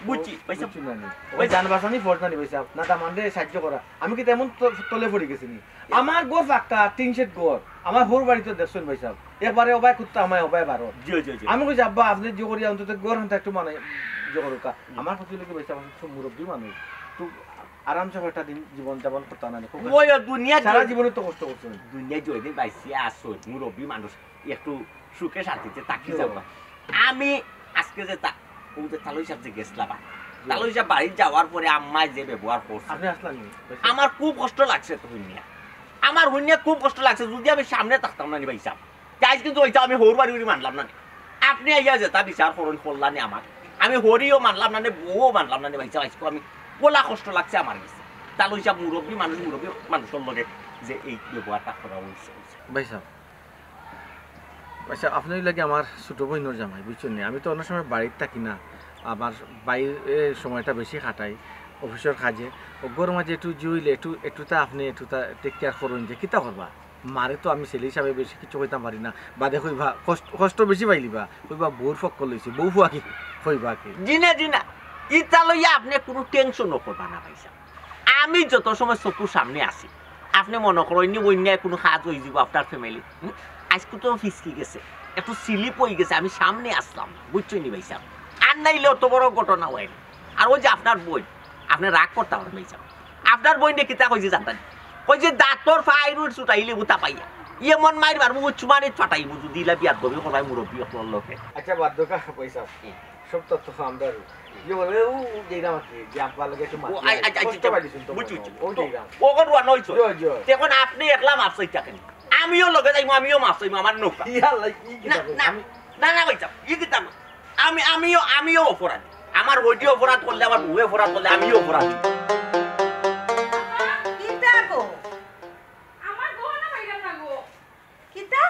বুঝছি, ভাইসাব। বুঝছইন না নি? ওই ভাইসাব। জান বাঁচানি ফরজ না নি ভাইসাব? না, দামান্দরে সাহায্য করা। আমি কিতা এমন ত-, তলে পড়ি গেছি নি? আমার ঘর পাক্কা, টিন শেড ঘর। আমার হউর বাড়িত দেখছইন ভাইসাব। একবারে ওবায় কুত্তা হামায়, ওবায় বারো। জি, জি, জি। আমি কইছি, "আব্বা, আপনে যে করিয়া অন্তত ঘর হানটা একটু মানে যে করুক্কা।" জি। আমার কথা অইলো কি ভাইসাব, আমি তো মুরব্বি মানুষ। তো আরামসে কয়টা দিন জীবন যাপন করতা না নি? খুব ওই দুনিয়া সারা জয়-, জীবনে তো কষ্ট করছইন। দুনিয়া যতদিন বাইচিয়া আছইন, মুরব্বি মানুষ একটু সুখে শান্তিতে থাকি জি। যাবা। আমি আজকে যে তা-, ও যে তালই সাব যে গেছলা বা, জি। তালই সাব বাড়িত যাওয়ার পরে আম্মায় যে ব্যবহার করছে, আপনে আসলেন নি? আমার খুব কষ্ট লাগছে তো হুনিয়া। আমার হুনিয়া খুব কষ্ট লাগছে, যদি আমি সামনে থাকতাম না নি ভাইসাব। তে আইজ কিন্তু ওইটা আমি হউর বাড়ি উড়ি মানলাম না নি। আপনে আইয়া যেতা বিচার করইন করলা নি আমার। আমি হউরিও মানলাম না নি, বউও মানলাম না নি ভাইসাব, আইজকু আমি বলা কষ্ট লাগছে আমার গেছে। তালই সাব মুরব্বি মানুষ, মুরব্বি মানুষর লগে যে এই ব্যবহারটা করা অইছে। ভাইসাব, আচ্ছা, আপনে অইলা গি আমার ছোট বইনর জামাই, বুঝছইন নি? আমি তো অন্য সময় বাড়িত থাকি না, আমার বাইরে সময়টা বেশি কাটাই অফিসর কাজে। অগুর মাঝে একটু জি অইলে একটু, একটুতা আপনে একটুতা টেক কেয়ার করইন যে কিতা করবা। মারে তো আমি ছেলে হিসাবে বেশি কিছু কইতাম পারি না, বাদে কইবা কষ্ট, কষ্ট বেশি পাইলিবা, কইবা বউর পক্ষ লইছে, বউ ফুয়া কি কইবা কি? জি না, জি না, ইতা লইয়া আপনে কুনু টেনশনও করবা না ভাইসাব। আমি যত সময় চকুর সামনে আছি, আপনে মনো করইন নি অইন্যায় কুনু কাজ অইযিবো আপনার ফ্যামিলি। হুম? আইজকু তো ফিসকি গেছে, একটু স্লিপ অইগেছে, আমি সামনে আছলাম না, বুঝছইন নি ভাইসাব? আর নাইলে অত বড় ঘটনা অয় না। আর ওই যে আপনার বইন, আপনে রাগ করতা পারইন ভাইসাব। আপনার বইনে কিতা কইছে জানতা নি? কইছে দাঁতর ফাইরুর ছুটাইলে বুতা পাইয়া। এমন মাইর মারমু, উচ্চ মারিত ফাটাইমু, যদি ইলা বিয়াদবি করায় মুরব্বি অকলর লগে। আচ্ছা, বাদ দেও কা ভাইসাব। হুম। সব তথ্য তো আমরার। ইয়ে বলে, ও, ও, যেরাম আর কি, যে আব্বার লগে একটু ও, মাতি আই, আই, আই, কষ্ট আই, পাইলিছইন তো বুঝছি, মনে বুঝছি। হয়। ও তো, যেরাম। ও করবা নয় তো। জি, জি। তে অখন আপনে একলা মাফ চাইতা কেনে? আমিও লগে যাইমু, আমিও মাফ চাইমু, আমার নৌকা। ইয়া আল্লাহ, কি না, কিতা কইন? না, আমি না, না, ভাইসাব, ই কিতা কইন? আমি, আমিও, আমিও অপরাধী। আমার হউরে অপরাধ করলে, আমার বউয়ে অপরাধ করলে, আমিও অপরাধী। কিতা গো? আমার গহনা পাইলাম না গো। কিতা?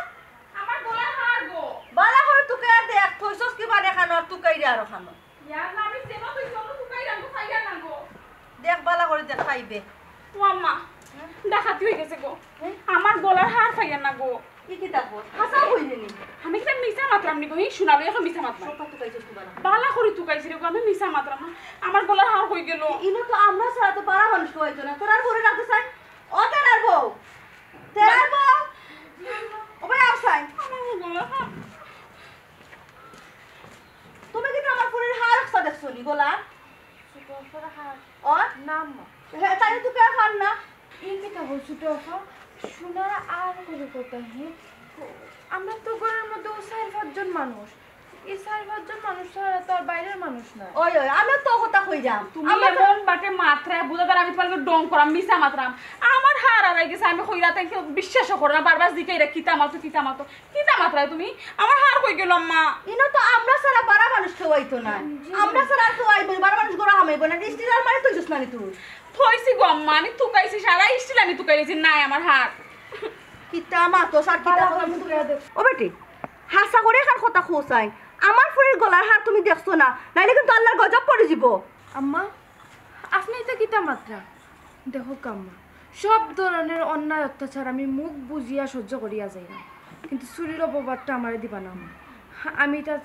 আমার গলার হার গো। বালা করি তুকাইয়া দেখ, থইছস কিবা দেখানো আর তুকাইরে আরো খানো। ইয়া আল্লাহ, আমি যেবা থইছি অনো তুকাইরাম গো, পাইলাম না গো। দেখ বালা করি দেখ, পাইবে। ও আম্মা, হুম? ডাকাতি অইগেছে গো। হুম? আমার গলার হার পাইলাম না গো। ই কিতা কর? হাছা কইরে নি? আমি কিতা মিছা মাতরাম নি গো? ই সোনালি অখন মিছা মাতরাম। সব তুকাইছস কিবা না? বালা করি তুকাইছি রে গো, আমি মিছা মাতরাম না। আমার গলার হার কই গেল? ইনো তো আমরা ছাড়া তো পাড়া মানুষ কেউ আইতো না। তোর আর ঘরে রাখতে চাই? ও তার আর বউ। তেরার বউ। ও ভাই, আও চাই। তুমি কিতা আমার ফুরির হার অকটা দেখছো নি গলার? ছোট আফার হার? ও? না আম্মা। হে, তাই তো কে হার না? ই কিতা কও ছোট আফা? সোনার আর করে কথা হে। আমরা তো ঘরর মধ্যে ও চাইর পাঁচজন মানুষ। ই চাইর পাঁচজন মানুষ ছাড়া তো আর বাইরের মানুষ নাই। ওই, ওই, আমিও তো কথা কইরাম। তুমি আমার এমন বাটে মাতরায়, বুঝা যার আমি তুমার লগে ঢং করাম, মিছা মাতরাম। আমার হার হারাই গেছে, আমি কইরা তাই কেউ বিশ্বাসও করে না, বারবার জিকাইরা কিতা মাতো, কিতা মাতো। কিতা মাতরায় তুমি? আমার হার কই গেল আম্মা? ইনো তো আমরা ছাড়া বারা মানুষ কেউ আইতো না। জি। আমরা ছাড়া আর কেউ আইবো না, বারা মানুষ ঘরো হামাইবো না। স্টিল আলমারি থইছস না নি তুই? থইছি গো আম্মা, আমি তুকাইছি, সারা স্টিল আমি তুকাই দিছি, নাই আমার হার। কিতা মাতো, স্যার, কিতা বালা মাতো? করে তুকাই দে। ও বেটি, হাছা করে এখান কথা কও চাই। আমার ফুরির গলার হার তুমি দেখছো না, নাইলে কিন্তু আল্লার গজব পড়ি যিবো। আম্মা, আপনে ইতা কিতা মাতরা? দেখো আম্মা, সব ধরনের অন্যায় অত্যাচার আমি মুখ বুজিয়া সহ্য করিয়া যাইরাম, কিন্তু চুরির অপবাদটা আমারে দিবা না আম্মা। আমি ইতা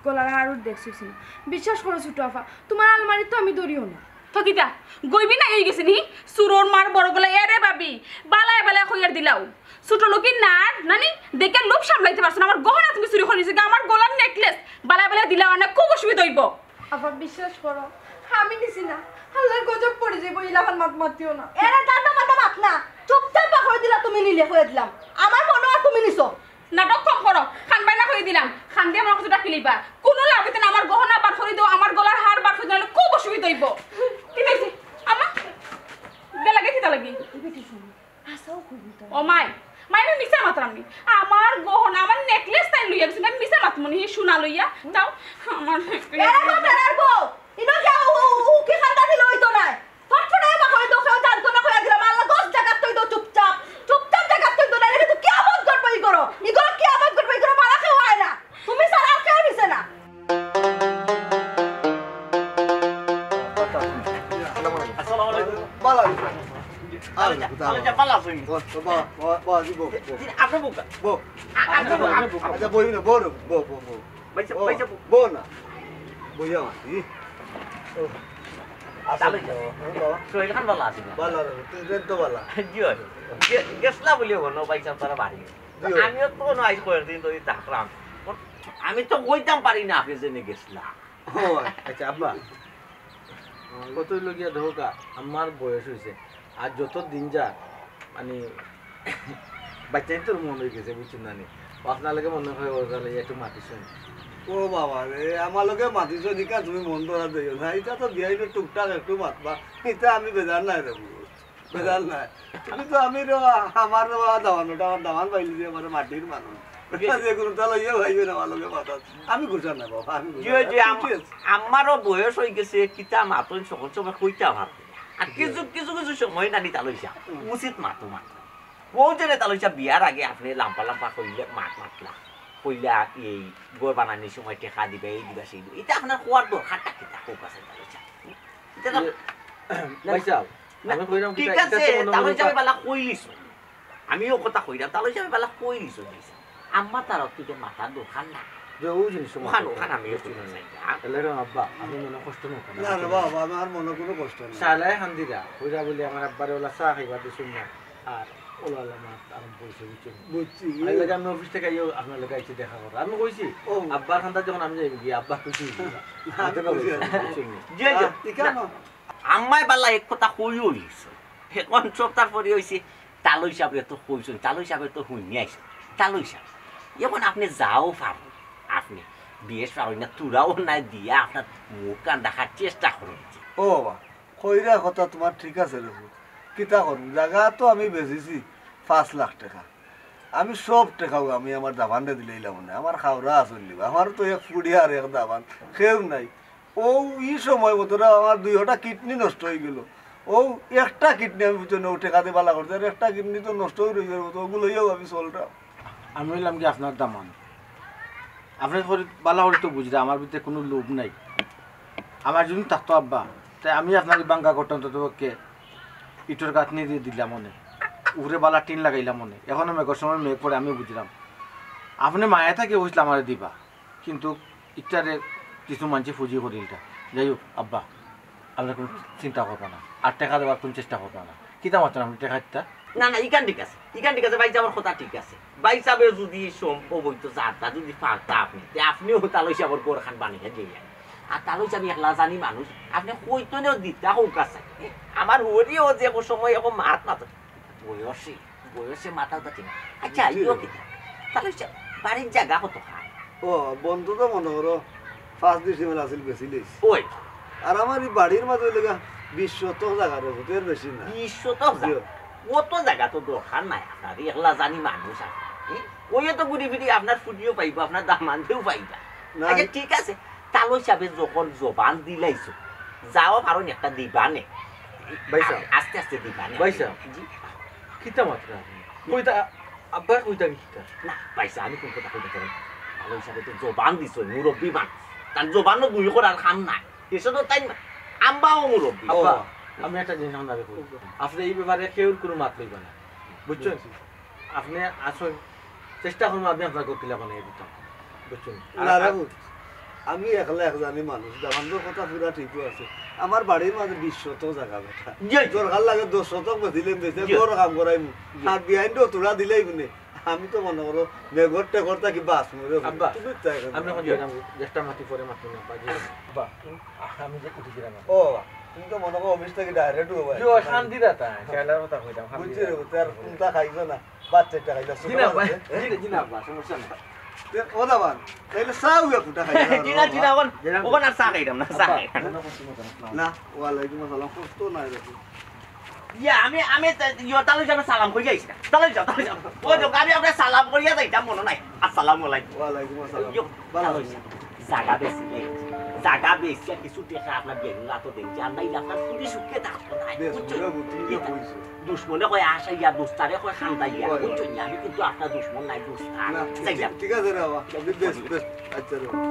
গলার হার দেখছি না। বিশ্বাস করো ছোট আফা, তুমার আলমারি তো আমি ধরিও না। তো কিতা, গইবি না অই গেছে নি? চুরর মার বড় গলা, এরে ভাবি, বালায় বালায় কইয়ার দিলাও। ছোট লোকের নার, নানি, দেখে লোভ সামলাইতে পারছো না। আমার গহনা তুমি চুরি করি নিছো, আমার গলার নেকলেস, বালায় বালায় দিলাও না, খুব অসুবিধা অইবো। আফা, বিশ্বাস করো, আমি নিছি না। আল্লার গজব পড়ি যিবো, ইলাখান মাত মাতিও না। এরে দাদা, মাথা মাত না। চুপচাপ বার করি দিলাও তুমি নিলে, কইয়া দিলাম। আমার মনো অয় তুমি নিছো। নাটক কম করো, কান্দাইলা কই দিলাম। কান্দিয়া আমার কথাটা কিলিবা। কুনু লাভ অইতো না, আমার গহনা বার করি দেও, আমার গলার হার বার করি দেও, নাইলে খুব অসুবিধা অইবো। কিতা অইছে? আম্মা, কিতা লাগে, কিতা লাগে? ও মাই, মাই, আমি মিছা মাতরাম নি। আমার গহনা, আমার নেকলেস তাইন লইয়া গেছইন, আমি মিছা মাতমু নি, সোনা লইয়া। যাও, আমার নেকলেস। এরে গো, বেড়ার বউ, ইনো যাও, ও, ও, ও কি কান্দা দিলে অইতো নায়। ফটফটাইয়া বার করি দেও, কেউ জানতো না কইয়া দিলাম, আল্লা গজ জাগাত থই দেও চুপচাপ। চুপচাপ জাগাত থই দেও, নাইলে কিন্তু কিয়ামত ঘটবো ই ঘরো। ই ঘরো কিয়ামত ঘটবো, ই ঘরো বালা কেউ আয় না। তুমি ছাড়া আর কেউ নিছে না। আসসালামু আলাইকুম। বালা আছি। আচ্ছা, আচ্ছা, বালা আছি। বস, বস, বস, বস, বস। জি, আপনি বউকা? বউ। আ-, আপনি বউকা? আচ্ছা, বই না, বউ, বউ, বউ, বউ। ভাইসাব, বউ, ভাইসাব। বউ না। বইয়া মাতি। ও। তাহলে আসলে তো, হ্যাঁ, বাবা। শরীর খান বালা আছে না? বালা আছে, তুই দেন তো বালা। জি অয়। গে-, গেছলা বুলিও বলো, ভাইসাব, তারা বাড়ি। জি অয়। আমিও তো কোনো আইজ কয়েকদিন ধরে থাকলাম। আমি তো কইতাম পারি না আপনি জেনে গেছলা। ও, আচ্ছা, আব্বা। কত অইলো গিয়া ধরুকা, আমার বয়স অইছে। আর যত দিন যায়, মানে, বাচ্চাইন্তর মন অই গেছে, বুঝছইন না নি? ও আপনার লগে মনে হয় ওর গেলে একটু মাতিছইন। ও বাবা রে, আমার লগে মাতিছইন, ইখান তুমি মন ধরা দিও না। ইটা তো বিয়াইবে টুকটাক একটু মাতবা। ইটা আমি বেজার নাই রে, বুঝ। বেজার নাই। তুমি তো আমি রে, আমার রে বাবা দামান, ওটা আমার দামান পাইলি যে আমার মাটির মানুষ। জি। যে কোনো তাহলে ইয়ে ভাইবে না, আমার লগে মাতাত। আমি গুছা না বাবা, আমি গুছা জি, না। জি, আম-, ঠিক আছে। আমারও বয়স অই গেছে, কিতা মাতইন সকল সময় কইতা পারবো। আর জি। কিছু, কিছু, কিছু সময় নানি তালইছা। হুম। উচিত মাতো মাতো। ও যে রে তালইছা বিয়ার আগে আপনি লাম্বা লাম্বা কইলে মাত মাতলা। কইলা এই ঘর বানানির সময় টেকা দিবা, এই দিবা, সেই দিবা। ইটা আপনার কওয়ার দরকারটা কিতা? কউক আছে তালইছা। ইটা তো ইয়ে, না, ভাইসাব, না, আমি কইরাম ঠিক কিতা, ইটা আছে, তো মনে তালইছা করি আমি বালা কইলিছো। আমিও কথা কইরাম, তালইছা আমি বালা কইলিছো, ভাইসাব। আম্মা তারা তুই মাতার দরকার না। যে ওই জিনিস ওখান, ওখান আমি বুঝছি না। এলে রে আব্বা, আমি মনে কষ্ট না করি। না রে বাবা, আমার মনে কোনো কষ্ট নেই। শালায় হান্দিরা, কইরা বলি আমার আব্বারে ওলা চা খাইবার দিছইন না। আর ওলা ওলা মাত আরম্ভ অইছে, বুঝছইন? বুঝছি। আর লাগে আমি অফিস থেকে আইও আপনার লগে আইছি দেখা করো। আমি কইছি, ও। আব্বার খান্দাত যখন আমি যাইমু গিয়া, আব্বা খুশি অইবো। না, আমি খুশি আছি। বুঝছইন? জি, জি। আহ, ঠিক আছে। না, আম্মায় বালা এক কথা কইও অইছে। এখন সব তারপরে অইছে, তালইছাবে তো কইছইন, তালইছাবে তো হুনিয়া আইছইন। তালইছাব, এখন আপনি যাও পারইন, আপনি বিয়ার সময় না তুরাও না দিয়া আপনার মুখ কান দেখার চেষ্টা করইন। ও বাবা, কইরা কথা তুমার ঠিক আছে রে পুত। কিতা করমু, জাগা তো আমি বেচিছি পাঁচ লাখ টেকা। আমি সব টেকাউ আমি আমার দামান্দরে দিলাইলাম না, আমার খাওরা আসল নিবা, আমার তো এক ফুড়ি আর এক দামান, কেউ নাই। অউ ই সময় মতো না আমার দুইটা কিডনি নষ্ট অইগেলো। অউ একটা কিডনি আমি বুঝছো না, অউ টেকা দি বালা করছি, আর একটা কিডনি তো নষ্ট অই রইযার মতো, অগু লইয়াউ আমি চলরাম। আমি অইলাম কি আপনার দামান, আপনি করি বালা করি তো বুঝরা, আমার ভিতরে কুনু লোভ নাই। আমার যদি থাকতো আব্বা, তে আমি আপনার ভাঙ্গা ঘরটা অন্তত পক্ষে ইটর গাঁথনি দিয়া দিলাম অনে, উপরে বালা টিন লাগাইলাম অনে। এখনো মেঘর সময় মেঘ পড়ে, আমি বুঝরাম। আপনি মায়া থাকি কইছলা আমারে দিবা, কিন্তু ইটারে কিছু মানষে ফুজি করিলতা। যাই হোক আব্বা, আপনে কুনু চিন্তা করবা না, আর টেকা দেবার কুনু চেষ্টা করবা না। কিতা মাতইন আপনে টেকা দিতা? না, না, ইখান ঠিক আছে, ইখান ঠিক আছে, ভাইসাবর কথা ঠিক আছে। ভাইসাবে যুদি সম্ভব অইতো, যাতা যুদি পারতা আপনে, তে আপনেও তালই সাবর ঘরখান বানাইয়া দিলাইন। আর তালই সাব একলা জানি মানুষ, আপনে কইতনেও দিতা কউক্কা চাই। আমার হরিও যে একো সময় একো মাত মাতো, বয়সে, বয়সে মাথা উঠা ঠিক না। আচ্ছা, ইও কিতা? তালই সাব, বাড়ির জাগা কতখান? ও, বন্ধ তো মনো করো, পাঁচ ডিসিমেল আছিল, বেচিলিছি। ওই। আর আমার ই বাড়ির মাঝে অইলো গিয়া বিশ শতক জাগা রে, অতো বেশি না। বিশ শতক জাগা? জি। অত জাগা তো দরকার নাই আপনার, একলা জানি মানুষ আপনে। হুম? ওই তো ঘুরি ফিরি আপনার ফুড়িও পাইবা, আপনার দামান্দেও পাইবা। না, আচ্ছা, ঠিক আছে, তালই সাবে যখন জবান দিলাইছো, যাও পারো নি একটা দিবা নে। ভাইসাব। আস্তে আস্তে দিবা নে। ভাইসাব। জি। কিতা মাতরা আপনে? কইতা, আব্বা কইতা আমি কিতা? না, ভাইসাব, আমি কুন কথা কইতাম জানো? তালই সাবে তো জবান দিছো, মুরব্বি মানুষ। তার জবানও দুই করার কাম নাই। এসে তো তাই না, আম্বাও মুরব্বি। আব্বা, আমি একটা জিনিস আপনারে কই। আপনে ই ব্যাপারে কেউর কুনু মাত লইবা না। বুঝছইন? আপনে আসইন, চেষ্টা করমু আমি আপনার ঘর কিলা বানাই দিতাম। বুঝছইন? আর না রে পুত, আমি একলা এক জানি মানুষ, দামান্দর কথা পুরা ঠিকও আছে। আমার বাড়ির মাঝে বিশ শতক জাগা বেটা। জি, জি। দরকার লাগে দশ শতক বেচিলে বেচে জি। ঘর কাম করাইমু। জি। আর বিয়াইনও তোরা দিলাইমু নে। আমি তো মনো করো, মেঘর টেকর থাকি বাঁচমু রে। আব্বা, তুমি তাই এখন আমি এখন যাইরাম, জ্যেষ্ঠা মাতি পরে মাতি না, আব্বা, জি। আব্বা, আমি যে উঠি গেলাম। ও, তুমি তো মনো করো অফিস থাকি ডাইরেক্ট হবো। জি, ও শান্তি দাতা, খেলার কথা কইতাম, শান্তি বুঝছি রে, দাতা। বুঝছি, আর কোনটা খাইছো না? বাচ্চাটা খাইলা, জি না, আব্বা, জি, জি না, আব্বা, সমস্যা নাই। তে, ও দামান, তাইলে চা উইয়া ফুটা খাইলা। জি না, জি না, এখন, এখন আর চা খাইতাম না, চা আব্বা, খাইতাম না। মনে করছি মতো না। না, ওয়ালাইকুম আসসালাম, কষ্ট নাই রে। ইয়া, আমি, আমি তা-, ইয়া, তালই সাবরে সালাম করিয়া আইছি না। তালই সাব, তালই সাব। ও, তো আমি আপনার সালাম করিয়া যাইতাম মনে নাই। আসসালামু আলাইকুম। ওয়ালাইকুম আসসালাম। ইয়ো, ভালো তালই আছেন? সাব। জাগা বেচিলে, জাগা বেচিয়া কিছু টেকা আপনার বেগুন লাতো দেন, যে আর নাইলে আপনার ফুড়ি সুখে থাকতো না। বেশ, বুঝছো? বুঝা বুঝি, তুমি তো ইতা কইছো। দুশমনে কয় আশা ইয়া, দোস্তারে কয় খান্দা ইয়া। ওই, ওই। বুঝছো নি? আমি কিন্তু আপনার দুশমন নাই, দোস্ত। না, যাই ঠিক, যাক। ঠিক আছে রে বাবা। বেশ, বেশ। আচ্ছা রে বাবা।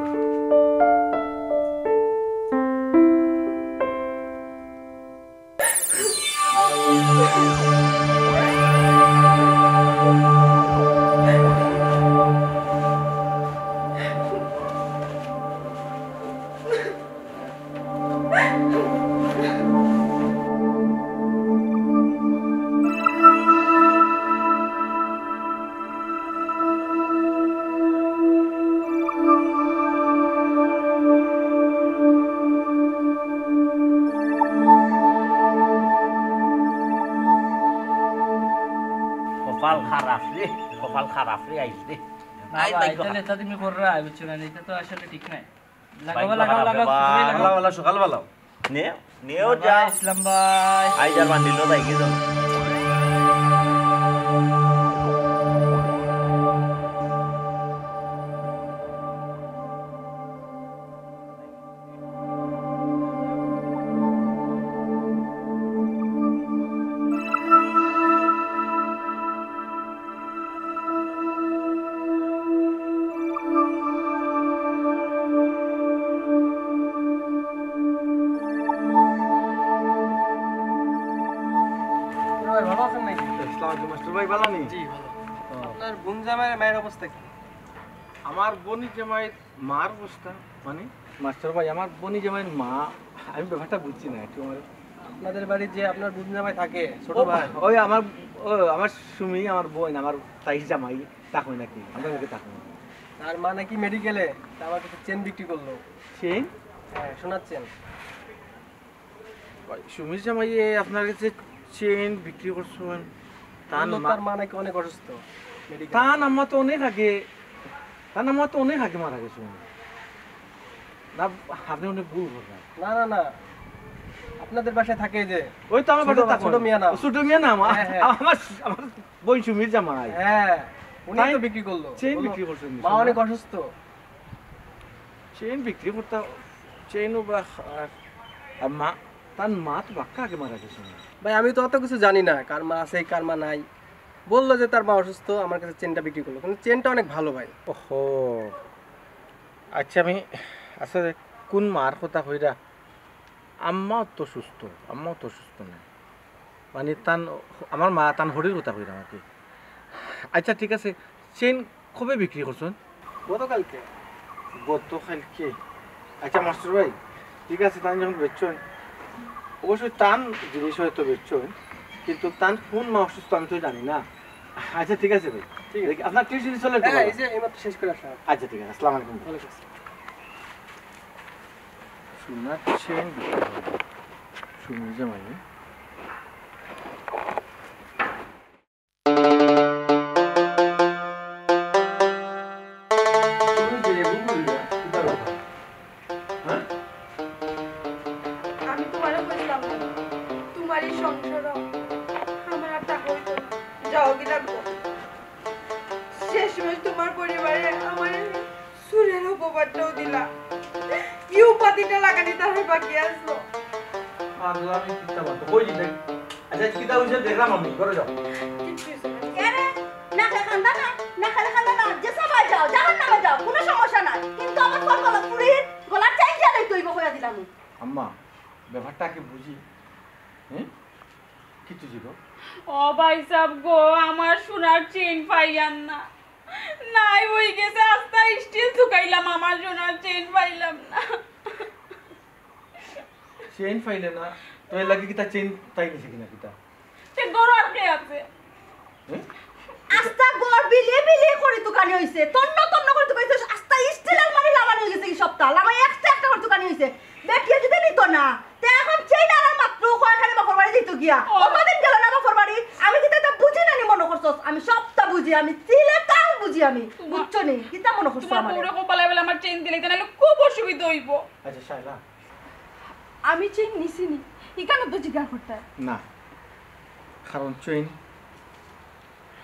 কপাল খারাপ রে, কপাল খারাপ রে, আইস রে। না, আই ভাই, ভাই, তাহলে এটা তুমি কররা, বুঝছো না? এটা তো আসলে ঠিক নাই। লাগাও, ভাই, লাগাও, খারাপ লাগাও, রে, সবাই ভাই। লাগাও। ভালো, ভালো, সকাল ভালো। নে, নেও ভাই, যাও। ইসলাম ভাই। আই যার বান্ডিল ভাই, কি জানো? ভালো আছেন নাকি? আসসালামু আলাইকুম, মাস্টার ভাই, ভালো নি? জি, ভালো। ও। আপনার বোন জামাইয়ের মায়ের অবস্থা কি? আমার বোন জামাইয়ের মার অবস্থা মানে? মাস্টার ভাই, আমার বোন জামাইয়ের মা, আমি ব্যাপারটা বুঝছি না একটু। আমার আপনাদের বাড়ি যে আপনার বোন জামাই থাকে, ছোট ও, ভাই? ওই আমার, ও, আমার সুমি, আমার বোন, আমার তাই জামাই, তা হয় নাকি? আমরা ওকে তা হয়। তার মা নাকি মেডিকেলে, তা আমার কাছে চেন বিক্রি করলো। চেন? হ্যাঁ, সোনার চেন। ভাই, সুমির জামাইয়ে আপনার কাছে চেন বিক্রি করছইন? তান বললো মা-, তার মা নাকি অনেক অসুস্থ, মেডিকেলে। তান আম্মা তো অনেক আগে, তান আম্মা তো অনেক আগে মারা গেছে। না, আপনি অনেক ভুল করছেন। না, না, না, আপনাদের বাসায় থাকে যে ওই তো আমার ছোট বাসায় মা-, থাকে। ছোট মিয়া নাম। ছোট মিয়া নাম? হ্যাঁ, হ্যাঁ। আমার, আমার বোন সুমির জামাই। হ্যাঁ, উনি তাই তো বিক্রি করলো। চেন বললো, বিক্রি করছেন মা অনেক অসুস্থ। চেইন বিক্রি করতা, চেইনও বা, আর, আর মা, তার মা তো বাক্কা আগে মারা গেছে। ভাই, আমি তো অত কিছু জানি না, কার মা আছে, কার মা নাই। বললো যে তার মা অসুস্থ, আমার কাছে চেইনটা বিক্রি করলো, কিন্তু চেইনটা অনেক ভালো ভাই। ওহো, আচ্ছা, আমি আসলে কোন মার কথা কইরা? আম্মাও তো সুস্থ, আম্মাও তো সুস্থ নাই। মানে, তান, আমার মা, তান হরির কথা কইরাম আর কি। আচ্ছা, ঠিক আছে, চেইন কবে বিক্রি করছইন? গতকালকে। গতকালকে? আচ্ছা, মাস্টার ভাই, ঠিক আছে, তান যখন বেচছইন, অবশ্যই তান জিনিস হয়তো বেচছইন, কিন্তু তার কোন মা অসুস্থ আমি তো জানি না। আচ্ছা, ঠিক আছে ভাই। ঠিক আছে। দেখি, আপনার টিউশনি চলে তো হ্যাঁ, ভালো? এই যে এইমাত্র শেষ করে আসলাম। আচ্ছা, ঠিক আছে। আসসালামু আলাইকুম। ওয়ালাইকুম আসসালাম। সোনার চেইন বিক্রি হবে। সুমির জামাই। তুমি যে এগুলো করিয়া, কিতা ব্যাপার? হ্যাঁ? আমি তোমারে কইছিলাম না, তোমার এই সংসারও আমার আর থাকা হইতো না, যাওয়া কি লাগবো। শেষমেশ তোমার পরিবারে আমার চুরের অপবাদটাও দিলা, কি উপাধিটা লাগানি তার বাকি আসলো। পাগলামি কিতা বলতো? কই দিতে? আচ্ছা, কিতা হইছে দেখলাম আমি, ঘরে যাও। কিচ্ছু হইছে না। এরে, না খেলে কান্দা না, না খেলে কান্দা না, যে সবাই যাও, জাহান নামে যাও, কোনো সমস্যা নাই। কিন্তু আমার ফল গলা পুরি, গলার চেইন দিয়া লইতে হইব, কইয়া দিলাম। আম্মা, ব্যাপারটা কি বুঝি? হ্যাঁ? কিচ্ছু ছিল? ও ভাই সাহেব গো, আমার সোনার চেইন পাইয়ার না। নাই হই গেছে, আস্তা স্টিল চুকাইলাম, আমার সোনার চেইন পাইলাম না। চেইন পাইলে না, তো এর লাগি কিতা চেইন তাই নিছে কিনা কিতা? তে ঘরো আর কে আছে? হ্যাঁ? আস্তা ঘর বিলিয়ে বিলিয়ে করি তুকানি হইছে, তন্ন তন্ন করি তুকানি হইছে, আস্তা স্টিল আলমারি লামারি হই গেছে কি সবটা, লামাই একটা একটা করি তুকানি হইছে। বেটিয়ে যদি নিত না, তে এখন চেইন আর মাত্র কয়খানি বাপর বাড়ি দিত গিয়া। ও। অতদিন গেল না বাপর বাড়ি, আমি কিতা ইতা বুঝি না নি মনে করছস? আমি সবটা বুঝি, আমি চিলে কাল বুঝি আমি। তোমার, বুঝছো নি? কিতা মনে করছো তোমার আমারে? বউরে কপালে বলে আমার চেইন দিলে, তাহলে খুব অসুবিধা হইব। আচ্ছা, শায়লা। আমি চেইন নিছি নি? ইখানো তো জিজ্ঞাসা করতে। না, কারণ চেইন,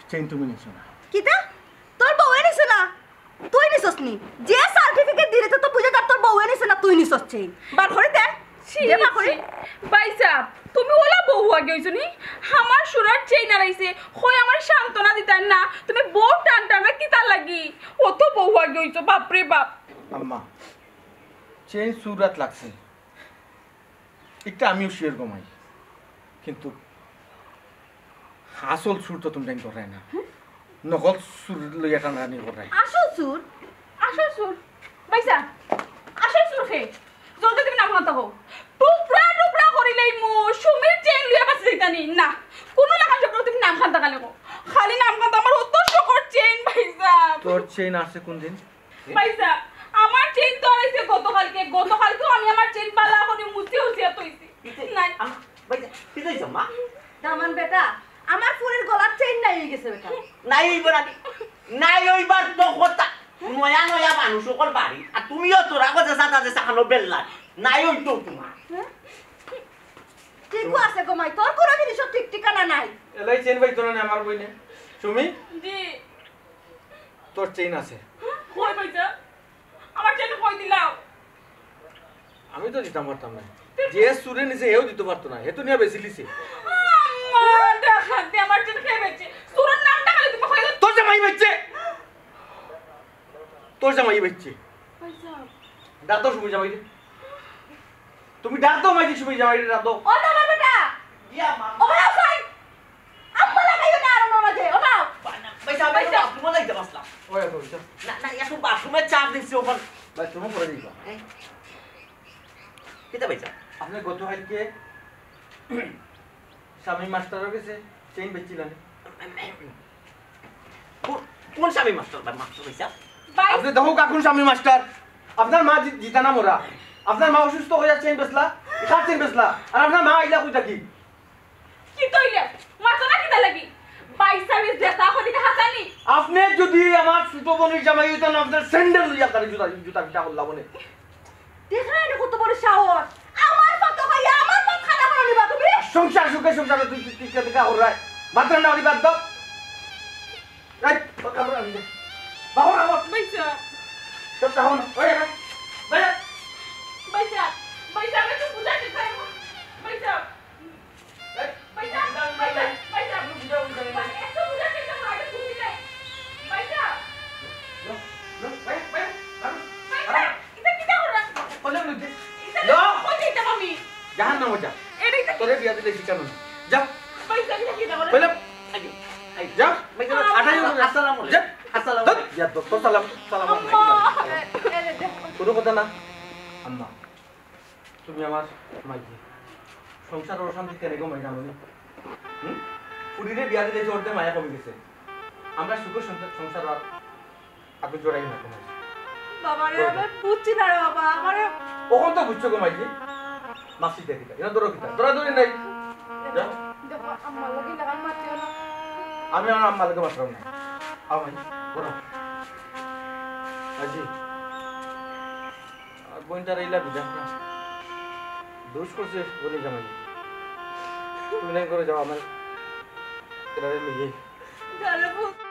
চেইন তুমি নিছো না। কিতা? তোর বউয়ে নিছে না? তুই নিছস নি? যে সার্টিফিকেট দিলে তো, তো বুঝে যার তোর বউয়ে নিছে না, তুই নিছস চেইন। বার করে দে। ছি, দে বার করে। ছি। ভাই সাহেব, তুমি ওলা বউ আগে হইছো নি? আমার সোনার চেইন হারাইছে, কই আমার সান্ত্বনা দিতায় না? তুমি বউ টান টান কিতা লাগি? অত বউ আগে হইছো, বাপ রে বাপ। আম্মা, চেইন চুরাত লাগছে। একটা আমিও শিওর কমাই, কিন্তু আসল চুর তো তুমি জানি করায় না, নকল চুর লইয়া টানাটানি করায়। আসল চুর? আসল চুর? ভাই সাহেব, আসল চুর কে? জলদি তুমি নাম খান্তা হো। টুকরা টুকরা করিলেই মু সুমির চেইন লইয়া বাঁচি যাইতানি। না, কোনো লাখান শব্দ তুমি নাম খান্তা কালে কো। খালি নাম খান্তা আমার অত শখর চেইন, ভাই সাহেব। তোর চেইন আছে কোন দিন? ভাই সাহেব, আমার চেইন তো হারাইছে গতকালকে। গতকালকেও আমি আমার চেইন বালা করি মুছি উছিয়া থইছি। কিতা? নাই। আম-, ভাই সাহেব, কিতা হইছে, মা? দামান বেটা, আমার ফুরির গলার চেইন নাই হই গেছে বেটা। নাই হইব না নি? নাই হইবার তো কথা। নয়া নয়া মানুষ অকল বাড়ি। আর তুমিও তোরা কথা সাদা যে সাকানো বেল্লা। নাই হইতো তোমার। হ্যাঁ? ঠিকও আছে গো মাই, তোর কোনো জিনিসও ঠিক ঠিকানা নাই। এলাই চেইন পাইতো না নি আমার বইনে। সুমি? জি। তোর চেইন আছে। কই পাইছো? আমার চেইন কই দিলাও? আমি তো দিতাম পারতাম না। যে চুরে নিছে, হেও দিতে পারতো না। হে তো নিয়া বেচিলিছে। আম্মা, ডাকাতে আমার চেইন কে বেচছে? চুরের নামটা খালি তুমি কইলে। তোর জামাই বেচছে। তোর জামাই বেচছে। ভাই সাহেব। ডাক দাও সুমি জামাইরে। তুমি ডাক দাও মাইজি সুমি জামাইরে, ডাক দাও। ও দামান বেটা। ইয়া মা। ও ভাই, ও ভাই। আম্মা লাগাইও না আর আমার মাঝে, ওঠাও। ভাই সাহেব, ভাই সাহেব। বাথরুমে যাইতে পারছিলাম। ওই, ওই, ওই। না, না, এখন বাথরুমে চাপ দিচ্ছি ওখান। বাথরুমে পড়ে যাইবা। এই, কিতা ভাই সাহেব? আপনি গত কালকে শামীম মাস্টারের গেছে চেইন বেচছিলেন। কোন, কোন শামীম মাস্টার ভাই, মাস্টার ভাই সাহেব? ভাই আপনি দেখো কাকুন শামীম মাস্টার। আপনার মা জি-, জিতা না মরা। আপনার মা অসুস্থ হইয়া চেইন বেচলা, কার চেইন বেচলা? আর আপনার মা আইলা কই থাকি? কি কইলে? মারতো না কিতা লাগি? ভাই সাহেব, যেতা করি তা হাসানি। আপনি যদি আমার ছোট বোনের জামাই হইতেন, আপনার স্যান্ডেল লইয়া আপনার জুতা, জুতা পিটা করলাম মনে। দেখরা এনে কত বড় সাহস। আমার কত ভাই, আমার কত খানা করে নিবা তুমি? সংসার সুখে সংসারে তুই, তুই, তুই কে দেখা হরায়? বাথরুম না বাদ দাও। এই, বাথরুম না বাদ দাও। বাবা, বাবা। ভাই সাহেব। তোর চাহো না। ওই, ওই। ভাই। ভাই সাহেব, ভাই সাহেব, একটু বুঝাইতে চাই। ভাই সাহেব। জাহান্নামে যা। তোরে বিয়া দিলে শিখানো না। যা। কইলাম, যা। আসসালামু আলাইকুম। যা। আসসালামু আলাইকুম। যা, তোর সালাম, সালাম আলাইকুম। কোনো কথা না। আম্মা, তুমি আমার মাইজি। সংসার অশান্তি কেন গো মাই জানো নি? হুম? ফুরিরে বিয়া দিলে যে ওর যে মায়া কমে গেছে, আমরা সুখের সংসার, সংসার আর আপনি জোড়াই না কমে। বাবা রে, আমি বুঝছি না রে বাবা, আমারে অখন তো বুঝছো গো মাইজি। মাসি দেখি তা, এরা ধরো কিতা, ধরা ধরি নাই। যা। দেখো, আম্মার লগে লাগান মাতিও না। আমি আমার আম্মার লগে মাতরাম না। আও মাই, বড়। আজি, আর বোনটার ইলা বিদায় না। দোষ করছে বলে জামাই। তুমি নাই করে যাও আমার। এরা মিলিয়ে। যারে বুঝ-